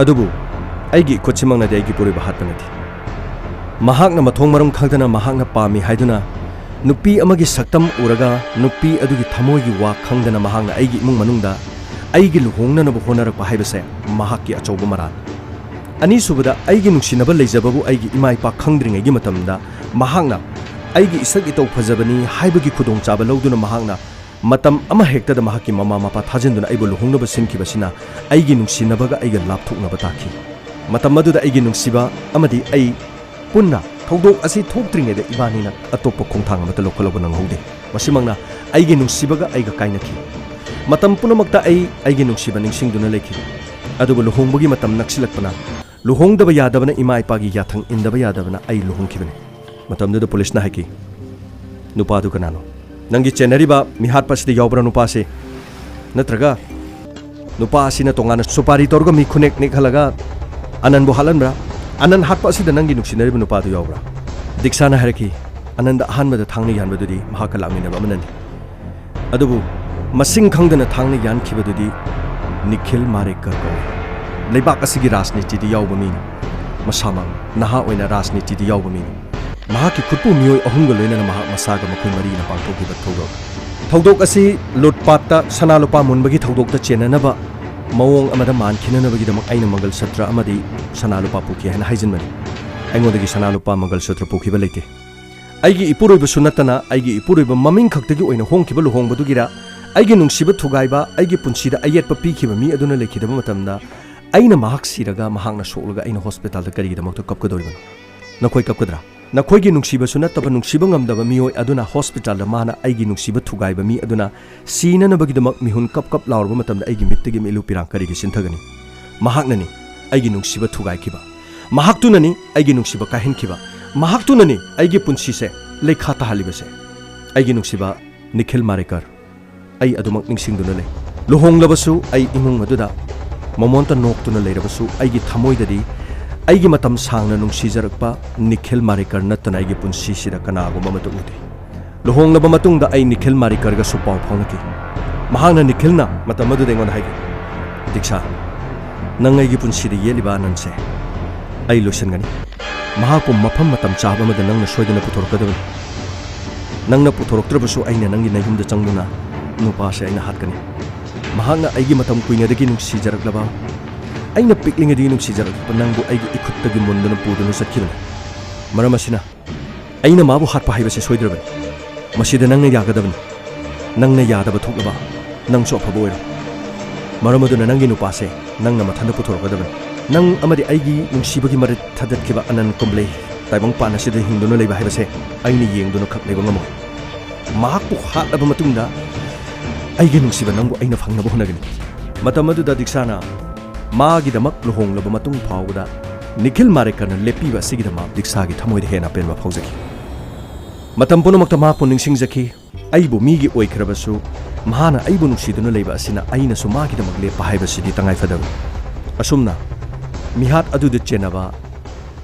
ꯑꯗꯨꯕꯨ ꯑꯩꯒꯤ ꯏꯈꯨꯠꯁꯤꯃꯛꯅꯗꯤ ꯑꯩꯒꯤ ꯄꯨꯔꯣꯏꯕ ꯍꯥꯠꯄ ꯅꯠꯇꯦ꯫ ꯃꯍꯥꯛꯅ ꯃꯊꯣꯡ ꯃꯔꯝ ꯈꯪꯗꯅ ꯃꯍꯥꯛꯅ ꯄꯥꯝꯃꯤ ꯍꯥꯏꯗꯨꯅ ꯅꯨꯄꯤ ꯑꯃꯒꯤ ꯁꯛꯇꯝ ꯎꯔꯒ ꯅꯨꯄꯤ ꯑꯗꯨꯒꯤ ꯊꯃꯣꯏꯒꯤ ꯋꯥ ꯈꯪꯗꯅ ꯃꯍꯥꯛꯅ ꯑꯩꯒꯤ ꯏꯃꯨꯡ ꯃꯅꯨꯡꯗ ꯑꯩꯒꯤ ꯂꯨꯍꯣꯡꯅꯅꯕ ꯍꯣꯠꯅꯔꯛꯄ ꯍꯥꯏꯕꯁꯦ ꯃꯍꯥꯛꯀꯤ ꯑꯆꯧꯕ ꯃꯔꯥꯜ꯫ ꯑꯅꯤꯁꯨꯕꯗ, ꯑꯩꯒꯤ ꯅꯨꯡꯁꯤꯅꯕ ꯂꯩꯖꯕꯕꯨ ꯑꯩꯒꯤ ꯏꯃꯥ ꯏꯄꯥ ꯈꯪꯗ꯭ꯔꯤꯉꯩꯒꯤ ꯃꯇꯝꯗ ꯃꯍꯥꯛꯅ ꯑꯩꯒꯤ ꯏꯁꯛ ꯏꯇꯧ ꯐꯖꯕꯅꯤ ꯍꯥꯏꯕꯒꯤ ꯈꯨꯗꯣꯡꯆꯥꯕ ꯂꯧꯗꯨꯅ ꯃꯍꯥꯛꯅ ꯃꯇꯝ ꯑꯃꯍꯦꯛꯇꯗ ꯃꯍꯥꯛꯀꯤ ꯃꯃꯥ ꯃꯄꯥ ꯊꯥꯖꯤꯟꯗꯨꯅ ꯑꯩꯕꯨ ꯂꯨꯍꯣꯡꯅꯕ ꯁꯤꯟꯈꯤꯕꯁꯤꯅ ꯑꯩꯒꯤ ꯅꯨꯡꯁꯤꯅꯕꯒ ꯑꯩꯒ ꯂꯥꯞꯊꯣꯛꯅꯕ ꯇꯥꯈꯤ꯫ ꯃꯇꯝ ꯑꯗꯨꯗ ꯑꯩꯒꯤ ꯅꯨꯡꯁꯤꯕ ꯑꯃꯗꯤ ꯑꯩ ꯄꯨꯟꯅ ꯊꯧꯗꯣꯛ ꯑꯁꯤ ꯊꯣꯛꯇ꯭ꯔꯤꯉꯩꯗ ꯏꯕꯥꯅꯤꯅ ꯑꯇꯣꯞꯄ ꯈꯣꯡꯊꯥꯡ ꯑꯃꯠꯇ ꯂꯧꯈꯠꯍꯧꯕ ꯅꯪꯍꯧꯗꯦ꯫ ꯃꯁꯤꯃꯛꯅ ꯑꯩꯒꯤ ꯅꯨꯡꯁꯤꯕꯒ ꯑꯩꯒ ꯀꯥꯏꯅꯈꯤ꯫ ꯃꯇꯝ ꯄꯨꯝꯅꯃꯛꯇ ꯑꯩ ꯑꯩꯒꯤ ꯅꯨꯡꯁꯤꯕ ꯅꯤꯡꯁꯤꯡꯗꯨꯅ ꯂꯩꯈꯤ꯫ ꯑꯗꯨꯕꯨ ꯂꯨꯍꯣꯡꯕꯒꯤ ꯃꯇꯝ ꯅꯛꯁꯤꯜꯂꯛꯄꯅ, ꯂꯨꯍꯣꯡꯗꯕ ꯌꯥꯗꯕꯅ, ꯏꯃꯥ ꯏꯄꯥꯒꯤ ꯌꯥꯊꯪ ꯏꯟꯗꯕ ꯌꯥꯗꯕꯅ ꯑꯩ ꯂꯨꯍꯣꯡꯈꯤꯕꯅꯤ꯫ ꯃꯇꯝꯗꯨꯗ ꯄꯨꯂꯤꯁꯅ ꯍꯥꯏꯈꯤ, "ꯅꯨꯄꯥꯗꯨ ꯀꯅꯥꯅꯣ? ꯅꯪꯒꯤ ꯆꯦꯟꯅꯔꯤꯕ ꯃꯤꯍꯥꯠꯄ ꯑꯁꯤꯗ ꯌꯥꯎꯕ꯭ꯔꯥ ꯅꯨꯄꯥꯁꯤ? ꯅꯠꯇ꯭ꯔꯒ ꯅꯨꯄꯥ ꯑꯁꯤꯅ ꯇꯣꯉꯥꯟꯅ ꯁꯨꯄꯥꯔꯤ ꯇꯧꯔꯒ ꯃꯤ ꯈꯨꯅꯦꯛ ꯅꯦꯛꯍꯜꯂꯒ ꯑꯅꯟꯕꯨ ꯍꯥꯠꯍꯟꯕ꯭ꯔꯥ? ꯑꯅꯟ ꯍꯥꯠꯄ ꯑꯁꯤꯗ ꯅꯪꯒꯤ ꯅꯨꯡꯁꯤꯅꯔꯤꯕ ꯅꯨꯄꯥꯗꯨ ꯌꯥꯎꯕ꯭ꯔꯥ?" ꯗꯤꯛꯁꯥꯅ ꯍꯥꯏꯔꯛꯈꯤ, "ꯑꯅꯟꯗ ꯑꯍꯥꯟꯕꯗ ꯊꯥꯡꯅ ꯌꯥꯟꯕꯗꯨꯗꯤ ꯃꯍꯥꯛꯀ ꯂꯥꯛꯃꯤꯟꯅꯕ ꯑꯃꯅꯅꯤ꯫ ꯑꯗꯨꯕꯨ ꯃꯁꯤꯡ ꯈꯪꯗꯅ ꯊꯥꯡꯅ ꯌꯥꯟꯈꯤꯕꯗꯨꯗꯤ ꯅꯤꯈꯤꯜ ꯃꯥꯔꯦꯀꯔ ꯀꯧꯏ꯫ ꯂꯩꯕꯥꯛ ꯑꯁꯤꯒꯤ ꯔꯥꯖꯅꯤꯇꯤꯗ ꯌꯥꯎꯕ ꯃꯤꯅꯤ꯫ ꯃꯁꯥꯃꯛ ꯅꯍꯥ ꯑꯣꯏꯅ ꯔꯥꯖꯅꯤꯇꯤꯗ ꯌꯥꯎꯕ ꯃꯤꯅꯤ꯫ ꯃꯍꯥꯛꯀꯤ ꯈꯨꯠꯄꯨ ꯃꯤꯑꯣꯏ ꯑꯍꯨꯝꯒ ꯂꯣꯏꯅꯅ ꯃꯍꯥꯛ ꯃꯁꯥꯒ ꯃꯈꯣꯏ ꯃꯔꯤꯅ ꯄꯥꯡꯊꯣꯛꯈꯤꯕ ꯊꯧꯗꯣꯛ꯫ ꯊꯧꯗꯣꯛ ꯑꯁꯤ ꯂꯨꯠꯄꯥꯠꯇ ꯁꯅꯥ ꯂꯨꯄꯥ ꯃꯨꯟꯕꯒꯤ ꯊꯧꯗꯣꯛꯇ ꯆꯦꯟꯅꯅꯕ ꯃꯑꯣꯡ ꯑꯃꯗ ꯃꯥꯟꯈꯤꯅꯅꯕꯒꯤꯗꯃꯛ ꯑꯩꯅ ꯃꯪꯒꯜ ꯁꯨꯇ꯭ꯔ ꯑꯃꯗꯤ ꯁꯅꯥ ꯂꯨꯄꯥ ꯄꯨꯈꯤ ꯍꯥꯏꯅ ꯍꯥꯏꯖꯤꯟꯕꯅꯤ꯫ ꯑꯩꯉꯣꯟꯗꯒꯤ ꯁꯅꯥ ꯂꯨꯄꯥ ꯃꯪꯒꯜ ꯁꯨꯇ꯭ꯔ ꯄꯨꯈꯤꯕ ꯂꯩꯇꯦ꯫ ꯑꯩꯒꯤ ꯏꯄꯨꯔꯣꯏꯕꯁꯨ ꯅꯠꯇꯅ ꯑꯩꯒꯤ ꯏꯄꯨꯔꯣꯏꯕ ꯃꯃꯤꯡ ꯈꯛꯇꯒꯤ ꯑꯣꯏꯅ ꯍꯣꯡꯈꯤꯕ ꯂꯨꯍꯣꯡꯕꯗꯨꯒꯤꯔ, ꯑꯩꯒꯤ ꯅꯨꯡꯁꯤꯕ ꯊꯨꯒꯥꯏꯕ, ꯑꯩꯒꯤ ꯄꯨꯟꯁꯤꯗ ꯑꯌꯦꯠꯄ ꯄꯤꯈꯤꯕ ꯃꯤ ꯑꯗꯨꯅ ꯂꯩꯈꯤꯗꯕ ꯃꯇꯝꯗ ꯑꯩꯅ ꯃꯍꯥꯛ ꯁꯤꯔꯒ ꯃꯍꯥꯛꯅ ꯁꯣꯛꯂꯒ ꯑꯩꯅ ꯍꯣꯁꯄꯤꯇꯥꯜꯗ ꯀꯔꯤꯒꯤꯗꯃꯛꯇ ꯀꯞꯀꯗꯧꯔꯤꯕꯅꯣ? ꯅꯈꯣꯏ ꯀꯞꯀꯗ꯭ꯔꯥ? ꯅꯈꯣꯏꯒꯤ ꯅꯨꯡꯁꯤꯕꯁꯨ ꯅꯠꯇꯕ ꯅꯨꯡꯁꯤꯕ ꯉꯝꯗꯕ ꯃꯤꯑꯣꯏ ꯑꯗꯨꯅ ꯍꯣꯁꯄꯤꯇꯥꯜꯗ ꯃꯥꯅ ꯑꯩꯒꯤ ꯅꯨꯡꯁꯤꯕ ꯊꯨꯒꯥꯏꯕ ꯃꯤ ꯑꯗꯨꯅ ꯁꯤꯅꯅꯕꯒꯤꯗꯃꯛ ꯃꯤꯍꯨꯟ ꯀꯞ ꯀꯞ ꯂꯥꯎꯔꯕ ꯃꯇꯝꯗ ꯑꯩꯒꯤ ꯃꯤꯠꯇꯒꯤ ꯃꯤꯠꯂꯨ ꯄꯤꯔꯥꯡ ꯀꯔꯤꯒꯤ ꯆꯤꯟꯊꯒꯅꯤ? ꯃꯍꯥꯛꯅꯅꯤ ꯑꯩꯒꯤ ꯅꯨꯡꯁꯤꯕ ꯊꯨꯒꯥꯏꯈꯤꯕ꯫ ꯃꯍꯥꯛꯇꯨꯅꯅꯤ ꯑꯩꯒꯤ ꯅꯨꯡꯁꯤꯕ ꯀꯥꯏꯍꯟꯈꯤꯕ꯫ ꯃꯍꯥꯛꯇꯨꯅꯅꯤ ꯑꯩꯒꯤ ꯄꯨꯟꯁꯤꯁꯦ ꯂꯩꯈꯥ ꯇꯥꯍꯜꯂꯤꯕꯁꯦ꯫ ꯑꯩꯒꯤ ꯅꯨꯡꯁꯤꯕ ꯅꯤꯈꯤꯜ ꯃꯥꯔꯦꯀꯔ, ꯑꯩ ꯑꯗꯨꯃꯛ ꯅꯤꯡꯁꯤꯡꯗꯨꯅ ꯂꯩ꯫ ꯂꯨꯍꯣꯡꯂꯕꯁꯨ ꯑꯩ ꯏꯃꯨꯡ ꯑꯗꯨꯗ ꯃꯃꯣꯟꯇ ꯅꯣꯛꯇꯨꯅ ꯂꯩꯔꯕꯁꯨ ꯑꯩꯒꯤ ꯊꯃꯣꯏꯗꯗꯤ ꯑꯩꯒꯤ ꯃꯇꯝ ꯁꯥꯡꯅ ꯅꯨꯡꯁꯤꯖꯔꯛꯄ ꯅꯤꯈꯤꯜ ꯃꯥꯔꯦꯀꯔ ꯅꯠꯇꯅ ꯑꯩꯒꯤ ꯄꯨꯟꯁꯤꯁꯤꯗ ꯀꯅꯥꯒꯨꯝꯕ ꯑꯃꯠꯇ ꯎꯗꯦ꯫ ꯂꯨꯍꯣꯡꯂꯕ ꯃꯇꯨꯡꯗ ꯑꯩ ꯅꯤꯈꯤꯜ ꯃꯥꯔꯦꯀꯔꯒꯁꯨ ꯄꯥꯎ ꯐꯥꯎꯅꯈꯤ꯫ ꯃꯍꯥꯛꯅ, ꯅꯤꯈꯤꯜꯅ ꯃꯇꯝ ꯑꯗꯨꯗ ꯑꯩꯉꯣꯟꯗ ꯍꯥꯏꯈꯤ, "ꯗꯤꯛꯁꯥ, ꯅꯪ ꯑꯩꯒꯤ ꯄꯨꯟꯁꯤꯗ ꯌꯦꯠꯂꯤꯕ ꯑꯅꯟꯁꯦ ꯑꯩ ꯂꯣꯏꯁꯤꯟꯒꯅꯤ꯫ ꯃꯍꯥꯛꯄꯨ ꯃꯐꯝ ꯃꯇꯝ ꯆꯥꯕ ꯑꯃꯗ ꯅꯪꯅ ꯁꯣꯏꯗꯅ ꯄꯨꯊꯣꯔꯛꯀꯗꯕꯅꯤ꯫ ꯅꯪꯅ ꯄꯨꯊꯣꯔꯛꯇ꯭ꯔꯕꯁꯨ ꯑꯩꯅ ꯅꯪꯒꯤ ꯅꯌꯨꯝꯗ ꯆꯪꯗꯨꯅ ꯅꯨꯄꯥꯁꯦ ꯑꯩꯅ ꯍꯥꯠꯀꯅꯤ꯫ ꯃꯍꯥꯛꯅ ꯑꯩꯒꯤ ꯃꯇꯝ ꯀꯨꯏꯅꯗꯒꯤ ꯅꯨꯡꯁꯤꯖꯔꯛꯂꯕ, ꯑꯩꯅ ꯄꯤꯛꯂꯤꯉꯩꯗꯒꯤ ꯅꯨꯡꯁꯤꯖꯔꯛꯂꯕ ꯅꯪꯕꯨ ꯑꯩꯒꯤ ꯏꯈꯨꯠꯇꯒꯤ ꯃꯨꯟꯗꯨꯅ ꯄꯨꯗꯨꯅ ꯆꯠꯈꯤꯕꯅꯤ꯫ ꯃꯔꯝ ꯑꯁꯤꯅ ꯑꯩꯅ ꯃꯥꯕꯨ ꯍꯥꯠꯄ ꯍꯥꯏꯕꯁꯦ ꯁꯣꯏꯗ꯭ꯔꯕꯅꯤ꯫ ꯃꯁꯤꯗ ꯅꯪꯅ ꯌꯥꯒꯗꯕꯅꯤ꯫ ꯅꯪꯅ ꯌꯥꯗꯕ ꯊꯣꯛꯂꯕ, ꯅꯪꯁꯨ ꯑꯐꯕ ꯑꯣꯏꯔꯣ꯫ ꯃꯔꯝ ꯑꯗꯨꯅ ꯅꯪꯒꯤ ꯅꯨꯄꯥꯁꯦ ꯅꯪꯅ ꯃꯊꯟꯇ ꯄꯨꯊꯣꯔꯛꯀꯗꯕꯅꯤ꯫ ꯅꯪ ꯑꯃꯗꯤ ꯑꯩꯒꯤ ꯅꯨꯡꯁꯤꯕꯒꯤ ꯃꯔꯤꯠ ꯊꯥꯗꯠꯈꯤꯕ ꯑꯅꯟ ꯀꯨꯝꯕ꯭ꯂꯦ ꯇꯥꯏꯕꯪꯄꯥꯟ ꯑꯁꯤꯗ ꯍꯤꯡꯗꯨꯅ ꯂꯩꯕ ꯍꯥꯏꯕꯁꯦ ꯑꯩꯅ ꯌꯦꯡꯗꯨꯅ ꯈꯛ ꯂꯩꯕ ꯉꯝꯃꯣꯏ꯫ ꯃꯍꯥꯛꯄꯨ ꯍꯥꯠꯂꯕ ꯃꯇꯨꯡꯗ ꯑꯩꯒꯤ ꯅꯨꯡꯁꯤꯕ ꯅꯪꯕꯨ ꯑꯩꯅ ꯐꯪꯅꯕ ꯍꯣꯠꯅꯒꯅꯤ꯫ ꯃꯇꯝ ꯑꯗꯨꯗ ꯗꯤꯛꯁꯥꯅ ꯃꯥꯒꯤꯗꯃꯛ ꯂꯨꯍꯣꯡꯂꯕ ꯃꯇꯨꯡ ꯐꯥꯎꯕꯗ ꯅꯤꯈꯤꯜ ꯃꯥꯔꯦꯀꯔꯅ ꯂꯦꯞꯄꯤꯕ ꯑꯁꯤꯒꯤꯗꯃꯛ ꯗꯤꯛꯁꯥꯒꯤ ꯊꯃꯣꯏꯗ ꯍꯦꯟꯅ ꯑꯄꯦꯟꯕ ꯐꯥꯎꯖꯈꯤ꯫ ꯃꯇꯝ ꯄꯨꯝꯅꯃꯛꯇ ꯃꯍꯥꯛꯄꯨ ꯅꯤꯡꯁꯤꯡꯖꯈꯤ꯫ ꯑꯩꯕꯨ ꯃꯤꯒꯤ ꯑꯣꯏꯈ꯭ꯔꯕꯁꯨ, ꯃꯍꯥꯛꯅ ꯑꯩꯕꯨ ꯅꯨꯡꯁꯤꯗꯨꯅ ꯂꯩꯕ ꯑꯁꯤꯅ ꯑꯩꯅꯁꯨ ꯃꯥꯒꯤꯗꯃꯛ ꯂꯦꯞꯄ ꯍꯥꯏꯕꯁꯤꯗꯤ ꯇꯉꯥꯏꯐꯗꯕꯅꯤ꯫ ꯑꯁꯨꯝꯅ ꯃꯤꯍꯥꯠ ꯑꯗꯨꯗ ꯆꯦꯟꯅꯕ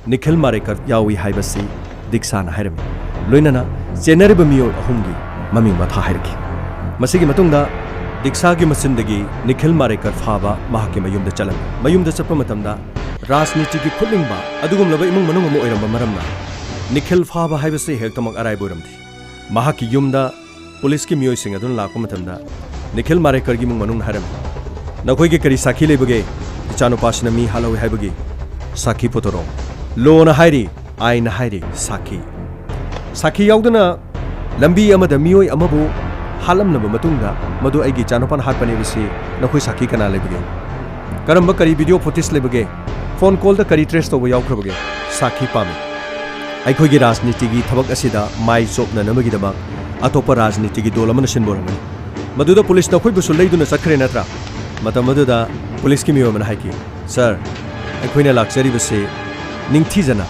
ꯅꯤꯈꯤꯜ ꯃꯥꯔꯦꯀꯔ ꯌꯥꯎꯏ ꯍꯥꯏꯕꯁꯤ ꯗꯤꯛꯁꯥꯅ ꯍꯥꯏꯔꯝꯃꯤ꯫ ꯂꯣꯏꯅꯅ ꯆꯦꯟꯅꯔꯤꯕ ꯃꯤꯑꯣꯏ ꯑꯍꯨꯝꯒꯤ ꯃꯃꯤꯡ ꯃꯊꯥ ꯍꯥꯏꯔꯛꯈꯤ꯫ ꯃꯁꯤꯒꯤ ꯃꯇꯨꯡꯗ ꯗꯤꯛꯁꯥꯒꯤ ꯃꯆꯤꯟꯗꯒꯤ ꯅꯤꯈꯤꯜ ꯃꯥꯔꯦꯀꯔ ꯐꯥꯕ ꯃꯍꯥꯛꯀꯤ ꯃꯌꯨꯝꯗ ꯆꯠꯂꯝꯃꯤ꯫ ꯃꯌꯨꯝꯗ ꯆꯠꯄ ꯃꯇꯝꯗ ꯔꯥꯖꯅꯤꯇꯤꯒꯤ ꯈꯨꯠꯂꯤꯡꯕ ꯑꯗꯨꯒꯨꯝꯂꯕ ꯏꯃꯨꯡ ꯃꯅꯨꯡ ꯑꯃ ꯑꯣꯏꯔꯝꯕ ꯃꯔꯝꯅ ꯅꯤꯈꯤꯜ ꯐꯥꯕ ꯍꯥꯏꯕꯁꯤ ꯍꯦꯛꯇꯃꯛ ꯑꯔꯥꯏꯕ ꯑꯣꯏꯔꯝꯗꯦ꯫ ꯃꯍꯥꯛꯀꯤ ꯌꯨꯝꯗ ꯄꯨꯂꯤꯁꯀꯤ ꯃꯤꯑꯣꯏꯁꯤꯡ ꯑꯗꯨꯅ ꯂꯥꯛꯄ ꯃꯇꯝꯗ ꯅꯤꯈꯤꯜ ꯃꯥꯔꯦꯀꯔꯒꯤ ꯏꯃꯨꯡ ꯃꯅꯨꯡꯅ ꯍꯥꯏꯔꯝꯃꯤ, "ꯅꯈꯣꯏꯒꯤ ꯀꯔꯤ ꯁꯥꯈꯤ ꯂꯩꯕꯒꯦ? ꯏꯆꯥꯅꯨꯄꯥꯁꯤꯅ ꯃꯤ ꯍꯥꯠꯍꯧꯏ ꯍꯥꯏꯕꯒꯤ ꯁꯥꯈꯤ ꯄꯨꯊꯣꯔꯛꯑꯣ꯫" ꯂꯣꯅ ꯍꯥꯏꯔꯤ, ꯑꯥꯏꯟꯅ ꯍꯥꯏꯔꯤ, ꯁꯥꯈꯤ꯫ ꯁꯥꯈꯤ ꯌꯥꯎꯗꯅ ꯂꯝꯕꯤ ꯑꯃꯗ ꯃꯤꯑꯣꯏ ꯑꯃꯕꯨ ꯍꯥꯠꯂꯝꯂꯕ ꯃꯇꯨꯡꯗ ꯃꯗꯨ ꯑꯩꯒꯤ ꯏꯆꯥꯅꯨꯄꯥꯅ ꯍꯥꯠꯄꯅꯦ ꯍꯥꯏꯕꯁꯤ ꯅꯈꯣꯏ ꯁꯥꯈꯤ ꯀꯅꯥ ꯂꯩꯕꯒꯦ? ꯀꯔꯝꯕ ꯀꯔꯤ ꯚꯤꯗꯤꯑꯣ ꯐꯨꯇꯦꯖ ꯂꯩꯕꯒꯦ? ꯐꯣꯟ ꯀꯣꯜꯗ ꯀꯔꯤ ꯇ꯭ꯔꯦꯁ ꯇꯧꯕ ꯌꯥꯎꯈ꯭ꯔꯕꯒꯦ? ꯁꯥꯈꯤ ꯄꯥꯝꯃꯤ꯫ ꯑꯩꯈꯣꯏꯒꯤ ꯔꯥꯖꯅꯤꯇꯤꯒꯤ ꯊꯕꯛ ꯑꯁꯤꯗ ꯃꯥꯏ ꯆꯣꯞꯅꯅꯕꯒꯤꯗꯃꯛ ꯑꯇꯣꯞꯄ ꯔꯥꯖꯅꯤꯇꯤꯒꯤ ꯗꯣꯜ ꯑꯃꯅ ꯁꯤꯟꯕ ꯑꯣꯏꯔꯝꯒꯅꯤ꯫ ꯃꯗꯨꯗ ꯄꯨꯂꯤꯁꯅ ꯑꯩꯈꯣꯏꯕꯨꯁꯨ ꯂꯩꯗꯨꯅ ꯆꯠꯈ꯭ꯔꯦ ꯅꯠꯇ꯭ꯔꯥ? ꯃꯇꯝ ꯑꯗꯨꯗ ꯄꯨꯂꯤꯁꯀꯤ ꯃꯤꯑꯣꯏ ꯑꯃꯅ ꯍꯥꯏꯈꯤ, "ꯁꯥꯔ, ꯑꯩꯈꯣꯏꯅ ꯂꯥꯛꯆꯔꯤꯕꯁꯤ ꯅꯤꯡꯊꯤꯖꯅ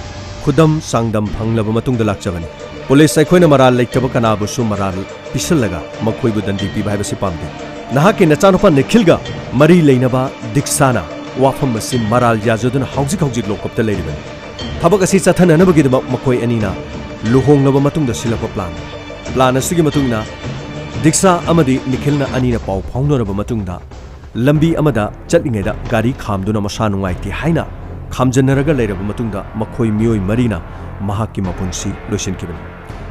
ꯈꯨꯗꯝ ꯆꯥꯡꯗꯝ ꯐꯪꯂꯕ ꯃꯇꯨꯡꯗ ꯂꯥꯛꯆꯕꯅꯤ꯫ ꯄꯨꯂꯤꯁ ꯑꯩꯈꯣꯏꯅ ꯃꯔꯥꯜ ꯂꯩꯇꯕ ꯀꯅꯥꯕꯨꯁꯨ ꯃꯔꯥꯜ ꯄꯤꯁꯜꯂꯒ ꯃꯈꯣꯏꯕꯨ ꯗꯟꯗꯤ ꯄꯤꯕ ꯍꯥꯏꯕꯁꯤ ꯄꯥꯝꯗꯦ꯫ ꯅꯍꯥꯛꯀꯤ ꯅꯆꯥꯅꯨꯄꯥ ꯅꯤꯈꯤꯜꯒ ꯃꯔꯤ ꯂꯩꯅꯕ ꯗꯤꯛꯁꯥꯅ ꯋꯥꯐꯝ ꯑꯁꯤ ꯃꯔꯥꯜ ꯌꯥꯖꯗꯨꯅ ꯍꯧꯖꯤꯛ ꯍꯧꯖꯤꯛ ꯂꯣꯀꯞꯇ ꯂꯩꯔꯤꯕꯅꯤ꯫ ꯊꯕꯛ ꯑꯁꯤ ꯆꯠꯊꯅꯅꯕꯒꯤꯗꯃꯛ ꯃꯈꯣꯏ ꯑꯅꯤꯅ ꯂꯨꯍꯣꯡꯂꯕ ꯃꯇꯨꯡꯗ ꯁꯤꯜꯂꯛꯄ ꯄ꯭ꯂꯥꯟꯅꯤ꯫ ꯄ꯭ꯂꯥꯟ ꯑꯁꯤꯒꯤ ꯃꯇꯨꯡ ꯏꯟꯅ ꯗꯤꯛꯁꯥ ꯑꯃꯗꯤ ꯅꯤꯈꯤꯜꯅ ꯑꯅꯤꯅ ꯄꯥꯎ ꯐꯥꯎꯅꯔꯕ ꯃꯇꯨꯡꯗ ꯂꯝꯕꯤ ꯑꯃꯗ ꯆꯠꯂꯤꯉꯩꯗ ꯒꯥꯔꯤ ꯈꯥꯝꯗꯨꯅ ꯃꯁꯥ ꯅꯨꯡꯉꯥꯏꯇꯦ ꯍꯥꯏꯅ ꯈꯥꯝꯖꯟꯅꯔꯒ ꯂꯩꯔꯕ ꯃꯇꯨꯡꯗ ꯃꯈꯣꯏ ꯃꯤꯑꯣꯏ ꯃꯔꯤꯅ ꯃꯍꯥꯛꯀꯤ ꯃꯄꯨꯟꯁꯤ ꯂꯣꯏꯁꯤꯟꯈꯤꯕꯅꯤ꯫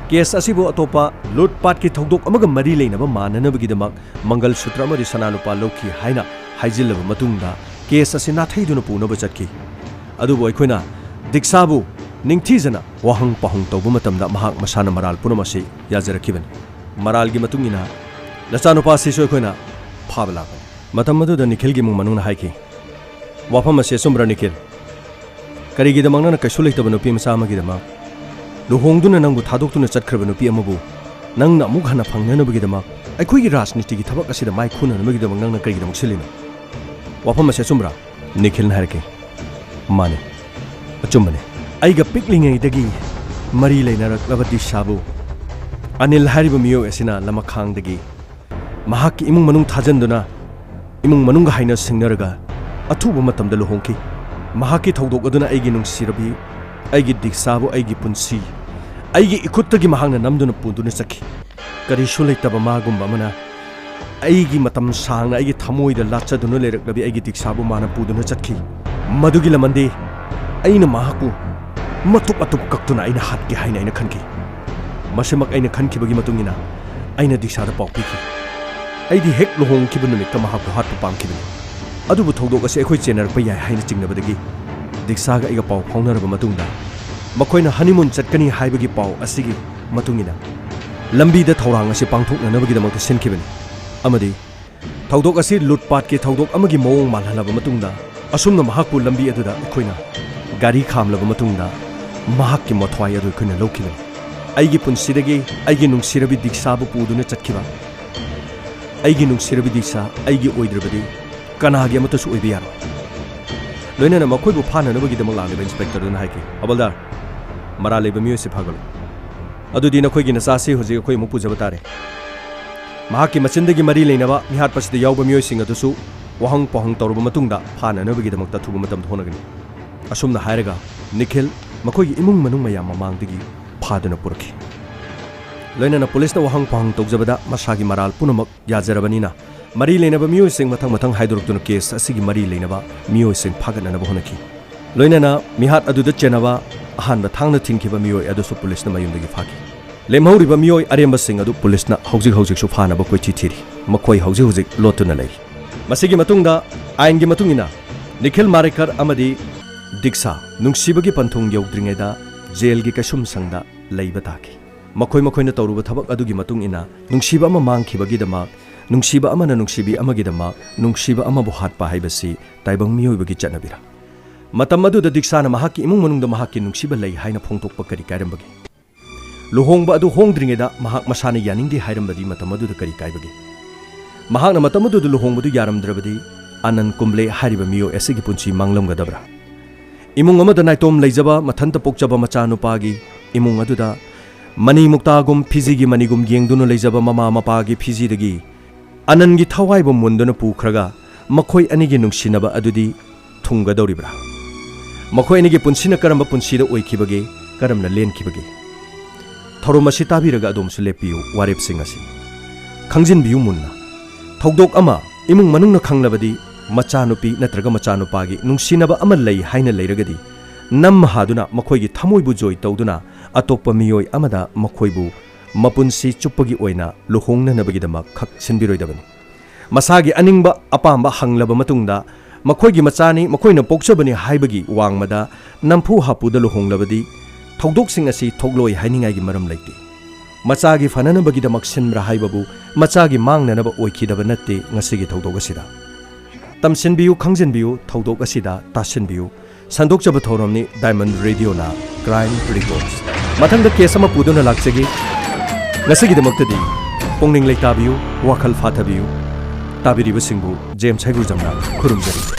ꯀꯦꯁ ꯑꯁꯤꯕꯨ ꯑꯇꯣꯞꯄ ꯂꯨꯠꯄꯥꯠꯀꯤ ꯊꯧꯗꯣꯛ ꯑꯃꯒ ꯃꯔꯤ ꯂꯩꯅꯕ ꯃꯥꯟꯅꯅꯕꯒꯤꯗꯃꯛ ꯃꯪꯒꯜ ꯁꯨꯇ꯭ꯔ ꯑꯃꯗꯤ ꯁꯅꯥ ꯂꯨꯄꯥ ꯂꯧꯈꯤ ꯍꯥꯏꯅ ꯍꯥꯏꯖꯤꯜꯂꯕ ꯃꯇꯨꯡꯗ ꯀꯦꯁ ꯑꯁꯤ ꯅꯥꯊꯩꯗꯨꯅ ꯄꯨꯅꯕ ꯆꯠꯈꯤ꯫ ꯑꯗꯨꯕꯨ ꯑꯩꯈꯣꯏꯅ ꯗꯤꯛꯁꯥꯕꯨ ꯅꯤꯡꯊꯤꯖꯅ ꯋꯥꯍꯪ ꯄꯥꯎꯍꯪ ꯇꯧꯕ ꯃꯇꯝꯗ ꯃꯍꯥꯛ ꯃꯁꯥꯅ ꯃꯔꯥꯜ ꯄꯨꯝꯅꯃꯛ ꯑꯁꯤ ꯌꯥꯖꯔꯛꯈꯤꯕꯅꯤ꯫ ꯃꯔꯥꯜꯒꯤ ꯃꯇꯨꯡ ꯏꯟꯅ ꯅꯆꯥꯅꯨꯄꯥꯁꯤꯁꯨ ꯑꯩꯈꯣꯏꯅ ꯐꯥꯕ ꯂꯥꯛꯄꯅꯤ꯫ ꯃꯇꯝ ꯑꯗꯨꯗ ꯅꯤꯈꯤꯜꯒꯤ ꯏꯃꯨꯡ ꯃꯅꯨꯡꯅ ꯍꯥꯏꯈꯤ, "ꯋꯥꯐꯝ ꯑꯁꯤ ꯑꯆꯨꯝꯕ꯭ꯔꯥ ꯅꯤꯈꯤꯜ? ꯀꯔꯤꯒꯤꯗꯃꯛ ꯅꯪꯅ ꯀꯩꯁꯨ ꯂꯩꯇꯕ ꯅꯨꯄꯤ ꯃꯆꯥ ꯑꯃꯒꯤꯗꯃꯛ ꯂꯨꯍꯣꯡꯗꯨꯅ ꯅꯪꯕꯨ ꯊꯥꯗꯣꯛꯇꯨꯅ ꯆꯠꯈ꯭ꯔꯕ ꯅꯨꯄꯤ ꯑꯃꯕꯨ ꯅꯪꯅ ꯑꯃꯨꯛ ꯍꯟꯅ ꯐꯪꯅꯅꯕꯒꯤꯗꯃꯛ, ꯑꯩꯈꯣꯏꯒꯤ ꯔꯥꯖꯅꯤꯇꯤꯒꯤ ꯊꯕꯛ ꯑꯁꯤꯗ ꯃꯥꯏ ꯈꯨꯅꯅꯕꯒꯤꯗꯃꯛ ꯅꯪꯅ ꯀꯔꯤꯒꯤꯗꯃꯛ ꯁꯤꯜꯂꯤꯅꯣ? ꯋꯥꯐꯝ ꯑꯁꯤ ꯑꯆꯨꯝꯕ꯭ꯔꯥ?" ꯅꯤꯈꯤꯜꯅ ꯍꯥꯏꯔꯛꯈꯤ, "ꯃꯥꯅꯤ, ꯑꯆꯨꯝꯕꯅꯤ꯫ ꯑꯩꯒ ꯄꯤꯛꯂꯤꯉꯩꯗꯒꯤ ꯃꯔꯤ ꯂꯩꯅꯔꯛꯂꯕ ꯗꯤꯁꯥꯕꯨ ꯑꯅꯤꯜ ꯍꯥꯏꯔꯤꯕ ꯃꯤꯑꯣꯏ ꯑꯁꯤꯅ ꯂꯃꯈꯥꯡꯗꯒꯤ ꯃꯍꯥꯛꯀꯤ ꯏꯃꯨꯡ ꯃꯅꯨꯡ ꯊꯥꯖꯟꯗꯨꯅ, ꯏꯃꯨꯡ ꯃꯅꯨꯡꯒ ꯍꯥꯏꯅ ꯁꯤꯡꯅꯔꯒ ꯑꯊꯨꯕ ꯃꯇꯝꯗ ꯂꯨꯍꯣꯡꯈꯤ꯫ ꯃꯍꯥꯛꯀꯤ ꯊꯧꯗꯣꯛ ꯑꯗꯨꯅ ꯑꯩꯒꯤ ꯅꯨꯡꯁꯤꯔꯕꯤ, ꯑꯩꯒꯤ ꯗꯤꯁꯥꯕꯨ, ꯑꯩꯒꯤ ꯄꯨꯟꯁꯤ, ꯑꯩꯒꯤ ꯏꯈꯨꯠꯇꯒꯤ ꯃꯍꯥꯛꯅ ꯅꯝꯗꯨꯅ ꯄꯨꯗꯨꯅ ꯆꯠꯈꯤ꯫ ꯀꯔꯤꯁꯨ ꯂꯩꯇꯕ ꯃꯥꯒꯨꯝꯕ ꯑꯃꯅ ꯑꯩꯒꯤ ꯃꯇꯝ ꯁꯥꯡꯅ ꯑꯩꯒꯤ ꯊꯃꯣꯏꯗ ꯂꯥꯠꯆꯗꯨꯅ ꯂꯩꯔꯛꯂꯕꯤ ꯑꯩꯒꯤ ꯗꯤꯛꯁꯥꯕꯨ ꯃꯥꯅ ꯄꯨꯗꯨꯅ ꯆꯠꯈꯤ꯫ ꯃꯗꯨꯒꯤ ꯂꯃꯟꯗꯤ ꯑꯩꯅ ꯃꯍꯥꯛꯄꯨ ꯃꯇꯨꯞ ꯃꯇꯨꯞ ꯀꯛꯇꯨꯅ ꯑꯩꯅ ꯍꯥꯠꯀꯦ ꯍꯥꯏꯅ ꯑꯩꯅ ꯈꯟꯈꯤ꯫ ꯃꯁꯤꯃꯛ ꯑꯩꯅ ꯈꯟꯈꯤꯕꯒꯤ ꯃꯇꯨꯡ ꯏꯟꯅ ꯑꯩꯅ ꯗꯤꯛꯁꯥꯗ ꯄꯥꯎ ꯄꯤꯈꯤ꯫ ꯑꯩꯗꯤ ꯍꯦꯛ ꯂꯨꯍꯣꯡꯈꯤꯕ ꯅꯨꯃꯤꯠꯇ ꯃꯍꯥꯛꯄꯨ ꯍꯥꯠꯄ ꯄꯥꯝꯈꯤꯕꯅꯤ꯫ ꯑꯗꯨꯕꯨ ꯊꯧꯗꯣꯛ ꯑꯁꯤ ꯑꯩꯈꯣꯏ ꯆꯦꯟꯅꯔꯛꯄ ꯌꯥꯏ ꯍꯥꯏꯅ ꯆꯤꯡꯅꯕꯗꯒꯤ ꯗꯤꯛꯁꯥꯒ ꯑꯩꯒ ꯄꯥꯎ ꯐꯥꯎꯅꯔꯕ ꯃꯇꯨꯡꯗ, ꯃꯈꯣꯏꯅ ꯍꯅꯤꯃꯨꯟ ꯆꯠꯀꯅꯤ ꯍꯥꯏꯕꯒꯤ ꯄꯥꯎ ꯑꯁꯤꯒꯤ ꯃꯇꯨꯡ ꯏꯟꯅ ꯂꯝꯕꯤꯗ ꯊꯧꯔꯥꯡ ꯑꯁꯤ ꯄꯥꯡꯊꯣꯛꯅꯅꯕꯒꯤꯗꯃꯛꯇ ꯁꯤꯟꯈꯤꯕꯅꯤ꯫ ꯑꯃꯗꯤ ꯊꯧꯗꯣꯛ ꯑꯁꯤ ꯂꯨꯠꯄꯥꯠꯀꯤ ꯊꯧꯗꯣꯛ ꯑꯃꯒꯤ ꯃꯑꯣꯡ ꯃꯥꯜꯍꯜꯂꯕ ꯃꯇꯨꯡꯗ, ꯑꯁꯨꯝꯅ ꯃꯍꯥꯛꯄꯨ ꯂꯝꯕꯤ ꯑꯗꯨꯗ ꯑꯩꯈꯣꯏꯅ ꯒꯥꯔꯤ ꯈꯥꯝꯂꯕ ꯃꯇꯨꯡꯗ, ꯃꯍꯥꯛꯀꯤ ꯃꯊ꯭ꯋꯥꯏ ꯑꯗꯨ ꯑꯩꯈꯣꯏꯅ ꯂꯧꯈꯤꯕꯅꯤ꯫ ꯑꯩꯒꯤ ꯄꯨꯟꯁꯤꯗꯒꯤ ꯑꯩꯒꯤ ꯅꯨꯡꯁꯤꯔꯕꯤ ꯗꯤꯛꯁꯥꯕꯨ ꯄꯨꯗꯨꯅ ꯆꯠꯈꯤꯕ, ꯑꯩꯒꯤ ꯅꯨꯡꯁꯤꯔꯕꯤ ꯗꯤꯛꯁꯥ ꯑꯩꯒꯤ ꯑꯣꯏꯗ꯭ꯔꯕꯗꯤ ꯀꯅꯥꯒꯤ ꯑꯃꯠꯇꯁꯨ ꯑꯣꯏꯕ ꯌꯥꯔꯣꯏ꯫ ꯂꯣꯏꯅꯅ ꯃꯈꯣꯏꯕꯨ ꯐꯥꯅꯅꯕꯒꯤꯗꯃꯛ ꯂꯥꯛꯂꯤꯕ ꯏꯟꯁꯄꯦꯛꯇꯔꯗꯨꯅ ꯍꯥꯏꯈꯤ, "ꯍꯕꯜꯗꯥꯔ, ꯃꯔꯥꯜ ꯂꯩꯕ ꯃꯤꯑꯣꯏꯁꯤ ꯐꯥꯒꯠꯂꯨ꯫ ꯑꯗꯨꯗꯤ ꯅꯈꯣꯏꯒꯤ ꯅꯆꯥꯁꯤ ꯍꯧꯖꯤꯛ ꯑꯩꯈꯣꯏ ꯑꯃꯨꯛ ꯄꯨꯖꯕ ꯇꯥꯔꯦ꯫ ꯃꯍꯥꯛꯀꯤ ꯃꯆꯤꯟꯗꯒꯤ ꯃꯔꯤ ꯂꯩꯅꯕ ꯃꯤꯍꯥꯠꯄꯁꯤꯗ ꯌꯥꯎꯕ ꯃꯤꯑꯣꯏꯁꯤꯡ ꯑꯗꯨꯁꯨ ꯋꯥꯍꯪ ꯄꯥꯎꯍꯪ ꯇꯧꯔꯕ ꯃꯇꯨꯡꯗ ꯐꯥꯅꯅꯕꯒꯤꯗꯃꯛꯇ ꯑꯊꯨꯕ ꯃꯇꯝꯗ ꯍꯣꯠꯅꯒꯅꯤ"꯫ ꯑꯁꯨꯝꯅ ꯍꯥꯏꯔꯒ ꯅꯤꯈꯤꯜ ꯃꯈꯣꯏꯒꯤ ꯏꯃꯨꯡ ꯃꯅꯨꯡ ꯃꯌꯥꯝ ꯃꯃꯥꯡꯗꯒꯤ ꯐꯥꯗꯨꯅ ꯄꯨꯔꯛꯈꯤ꯫ ꯂꯣꯏꯅꯅ ꯄꯨꯂꯤꯁꯅ ꯋꯥꯍꯪ ꯄꯥꯎꯍꯪ ꯇꯧꯖꯕꯗ ꯃꯁꯥꯒꯤ ꯃꯔꯥꯜ ꯄꯨꯝꯅꯃꯛ ꯌꯥꯖꯔꯕꯅꯤꯅ, ꯃꯔꯤ ꯂꯩꯅꯕ ꯃꯤꯑꯣꯏꯁꯤꯡ ꯃꯊꯪ ꯃꯊꯪ ꯍꯥꯏꯗꯣꯔꯛꯇꯨꯅ ꯀꯦꯁ ꯑꯁꯤꯒꯤ ꯃꯔꯤ ꯂꯩꯅꯕ ꯃꯤꯑꯣꯏꯁꯤꯡ ꯐꯥꯒꯠꯅꯅꯕ ꯍꯣꯠꯅꯈꯤ꯫ ꯂꯣꯏꯅꯅ ꯃꯤꯍꯥꯠ ꯑꯗꯨꯗ ꯆꯦꯟꯅꯕ ꯑꯍꯥꯟꯕ ꯊꯥꯡꯅ ꯊꯤꯟꯈꯤꯕ ꯃꯤꯑꯣꯏ ꯑꯗꯨꯁꯨ ꯄꯨꯂꯤꯁꯅ ꯃꯌꯨꯝꯗꯒꯤ ꯐꯥꯈꯤ꯫ ꯂꯦꯝꯍꯧꯔꯤꯕ ꯃꯤꯑꯣꯏ ꯑꯔꯦꯝꯕꯁꯤꯡ ꯑꯗꯨ ꯄꯨꯂꯤꯁꯅ ꯍꯧꯖꯤꯛ ꯍꯧꯖꯤꯛꯁꯨ ꯐꯥꯅꯕ ꯀꯣꯏꯊꯤ ꯊꯤꯔꯤ꯫ ꯃꯈꯣꯏ ꯍꯧꯖꯤꯛ ꯍꯧꯖꯤꯛ ꯂꯣꯠꯇꯨꯅ ꯂꯩꯔꯤ꯫ ꯃꯁꯤꯒꯤ ꯃꯇꯨꯡꯗ, ꯑꯥꯏꯟꯒꯤ ꯃꯇꯨꯡ ꯏꯟꯅ, ꯅꯤꯈꯤꯜ ꯃꯥꯔꯦꯀꯔ ꯑꯃꯗꯤ ꯗꯤꯛꯁꯥ ꯅꯨꯡꯁꯤꯕꯒꯤ ꯄꯟꯊꯨꯡ ꯌꯧꯗ꯭ꯔꯤꯉꯩꯗ ꯖꯦꯜꯒꯤ ꯀꯩꯁꯨꯝꯁꯪꯗ ꯂꯩꯕ ꯇꯥꯈꯤ꯫ ꯃꯈꯣꯏ ꯃꯈꯣꯏꯅ ꯇꯧꯔꯨꯕ ꯊꯕꯛ ꯑꯗꯨꯒꯤ ꯃꯇꯨꯡ ꯏꯟꯅ ꯅꯨꯡꯁꯤꯕ ꯑꯃ ꯃꯥꯡꯈꯤꯕꯒꯤꯗꯃꯛ, ꯅꯨꯡꯁꯤꯕ ꯑꯃꯅ ꯅꯨꯡꯁꯤꯕꯤ ꯑꯃꯒꯤꯗꯃꯛ ꯅꯨꯡꯁꯤꯕ ꯑꯃꯕꯨ ꯍꯥꯠꯄ ꯍꯥꯏꯕꯁꯤ ꯇꯥꯏꯕꯪ ꯃꯤꯑꯣꯏꯕꯒꯤ ꯆꯠꯅꯕꯤꯔ? ꯃꯇꯝ ꯑꯗꯨꯗ ꯗꯤꯛꯁꯥꯅ ꯃꯍꯥꯛꯀꯤ ꯏꯃꯨꯡ ꯃꯅꯨꯡꯗ ꯃꯍꯥꯛꯀꯤ ꯅꯨꯡꯁꯤꯕ ꯂꯩ ꯍꯥꯏꯅ ꯐꯣꯡꯗꯣꯛꯄ ꯀꯔꯤ ꯀꯥꯏꯔꯝꯕꯒꯦ? ꯂꯨꯍꯣꯡꯕ ꯑꯗꯨ ꯍꯣꯡꯗ꯭ꯔꯤꯉꯩꯗ ꯃꯍꯥꯛ ꯃꯁꯥꯅ ꯌꯥꯅꯤꯡꯗꯦ ꯍꯥꯏꯔꯝꯕꯗꯤ ꯃꯇꯝ ꯑꯗꯨꯗ ꯀꯔꯤ ꯀꯥꯏꯕꯒꯦ? ꯃꯍꯥꯛꯅ ꯃꯇꯝ ꯑꯗꯨꯗ ꯂꯨꯍꯣꯡꯕꯗꯨ ꯌꯥꯔꯝꯗ꯭ꯔꯕꯗꯤ ꯑꯅꯟ ꯀꯨꯝꯕ꯭ꯂꯦ ꯍꯥꯏꯔꯤꯕ ꯃꯤꯑꯣꯏ ꯑꯁꯤꯒꯤ ꯄꯨꯟꯁꯤ ꯃꯥꯡꯂꯝꯒꯗꯕ꯭ꯔꯥ? ꯏꯃꯨꯡ ꯑꯃꯗ ꯅꯥꯏꯇꯣꯝ ꯂꯩꯖꯕ, ꯃꯊꯟꯇ ꯄꯣꯛꯆꯕ ꯃꯆꯥꯅꯨꯄꯥꯒꯤ ꯏꯃꯨꯡ ꯑꯗꯨꯗ ꯃꯅꯤ ꯃꯨꯛꯇꯥꯒꯨꯝ, ꯐꯤꯖꯤꯒꯤ ꯃꯅꯤꯒꯨꯝ ꯌꯦꯡꯗꯨꯅ ꯂꯩꯖꯕ ꯃꯃꯥ ꯃꯄꯥꯒꯤ ꯐꯤꯖꯤꯗꯒꯤ ꯑꯅꯟꯒꯤ ꯊꯋꯥꯏꯕꯨ ꯃꯨꯟꯗꯨꯅ ꯄꯨꯈ꯭ꯔꯒ ꯃꯈꯣꯏ ꯑꯅꯤꯒꯤ ꯅꯨꯡꯁꯤꯅꯕ ꯑꯗꯨꯗꯤ ꯊꯨꯡꯒꯗꯧꯔꯤꯕ꯭ꯔꯥ? ꯃꯈꯣꯏ ꯑꯅꯤꯒꯤ ꯄꯨꯟꯁꯤꯅ ꯀꯔꯝꯕ ꯄꯨꯟꯁꯤꯗ ꯑꯣꯏꯈꯤꯕꯒꯦ? ꯀꯔꯝꯅ ꯂꯦꯟꯈꯤꯕꯒꯦ? ꯊꯧꯔꯝ ꯑꯁꯤ ꯇꯥꯕꯤꯔꯒ ꯑꯗꯣꯝꯁꯨ ꯂꯦꯞꯄꯤꯌꯨ꯫ ꯋꯥꯔꯦꯞꯁꯤꯡ ꯑꯁꯤ ꯈꯪꯖꯤꯟꯕꯤꯌꯨ ꯃꯨꯟꯅ꯫ ꯊꯧꯗꯣꯛ ꯑꯃ ꯏꯃꯨꯡ ꯃꯅꯨꯡꯅ ꯈꯪꯂꯕꯗꯤ, ꯃꯆꯥꯅꯨꯄꯤ ꯅꯠꯇ꯭ꯔꯒ ꯃꯆꯥꯅꯨꯄꯥꯒꯤ ꯅꯨꯡꯁꯤꯅꯕ ꯑꯃ ꯂꯩ ꯍꯥꯏꯅ ꯂꯩꯔꯒꯗꯤ, ꯅꯝ ꯍꯥꯗꯨꯅ ꯃꯈꯣꯏꯒꯤ ꯊꯃꯣꯏꯕꯨ ꯖꯣꯏ ꯇꯧꯗꯨꯅ ꯑꯇꯣꯞꯄ ꯃꯤꯑꯣꯏ ꯑꯃꯗ ꯃꯈꯣꯏꯕꯨ ꯃꯄꯨꯟꯁꯤ ꯆꯨꯞꯄꯒꯤ ꯑꯣꯏꯅ ꯂꯨꯍꯣꯡꯅꯅꯕꯒꯤꯗꯃꯛ ꯈꯛ ꯁꯤꯟꯕꯤꯔꯣꯏꯗꯕꯅꯤ꯫ ꯃꯁꯥꯒꯤ ꯑꯅꯤꯡꯕ ꯑꯄꯥꯝꯕ ꯍꯪꯂꯕ ꯃꯇꯨꯡꯗ, ꯃꯈꯣꯏꯒꯤ ꯃꯆꯥꯅꯤ, ꯃꯈꯣꯏꯅ ꯄꯣꯛꯆꯕꯅꯤ ꯍꯥꯏꯕꯒꯤ ꯋꯥꯡꯃꯗ ꯅꯝꯐꯨ ꯍꯥꯄꯨꯗ ꯂꯨꯍꯣꯡꯂꯕꯗꯤ, ꯊꯧꯗꯣꯛꯁꯤꯡ ꯑꯁꯤ ꯊꯣꯛꯂꯣꯏ ꯍꯥꯏꯅꯤꯡꯉꯥꯏꯒꯤ ꯃꯔꯝ ꯂꯩꯇꯦ꯫ ꯃꯆꯥꯒꯤ ꯐꯅꯅꯕꯒꯤꯗꯃꯛ ꯁꯤꯟꯕ꯭ꯔꯥ ꯍꯥꯏꯕꯕꯨ ꯃꯆꯥꯒꯤ ꯃꯥꯡꯅꯅꯕ ꯑꯣꯏꯈꯤꯗꯕ ꯅꯠꯇꯦ ꯉꯁꯤꯒꯤ ꯊꯧꯗꯣꯛ ꯑꯁꯤꯗ꯫ ꯇꯝꯁꯤꯟꯕꯤꯌꯨ, ꯈꯪꯖꯤꯟꯕꯤꯌꯨ, ꯊꯧꯗꯣꯛ ꯑꯁꯤꯗ ꯇꯥꯁꯤꯟꯕꯤꯌꯨ꯫ ꯁꯟꯗꯣꯛꯆꯕ ꯊꯧꯔꯝꯅꯤ Diamond Radio ꯅ Crime Reports꯫ ꯃꯊꯪꯗ ꯀꯦꯁ ꯑꯃ ꯄꯨꯗꯨꯅ ꯂꯥꯛꯆꯒꯦ꯫ ꯉꯁꯤꯒꯤꯗꯃꯛꯇꯗꯤ ꯄꯨꯛꯅꯤꯡ ꯂꯩꯇꯥꯕꯤꯌꯨ, ꯋꯥꯈꯜ ꯐꯥꯊꯕꯤꯌꯨ꯫ ꯇꯥꯕꯤꯔꯤꯕꯁꯤꯡꯕꯨ ꯖꯦꯝꯁ ꯍꯩꯒ꯭ꯔꯨꯖꯝꯅ ꯈꯨꯔꯨꯝꯖꯔꯤ꯫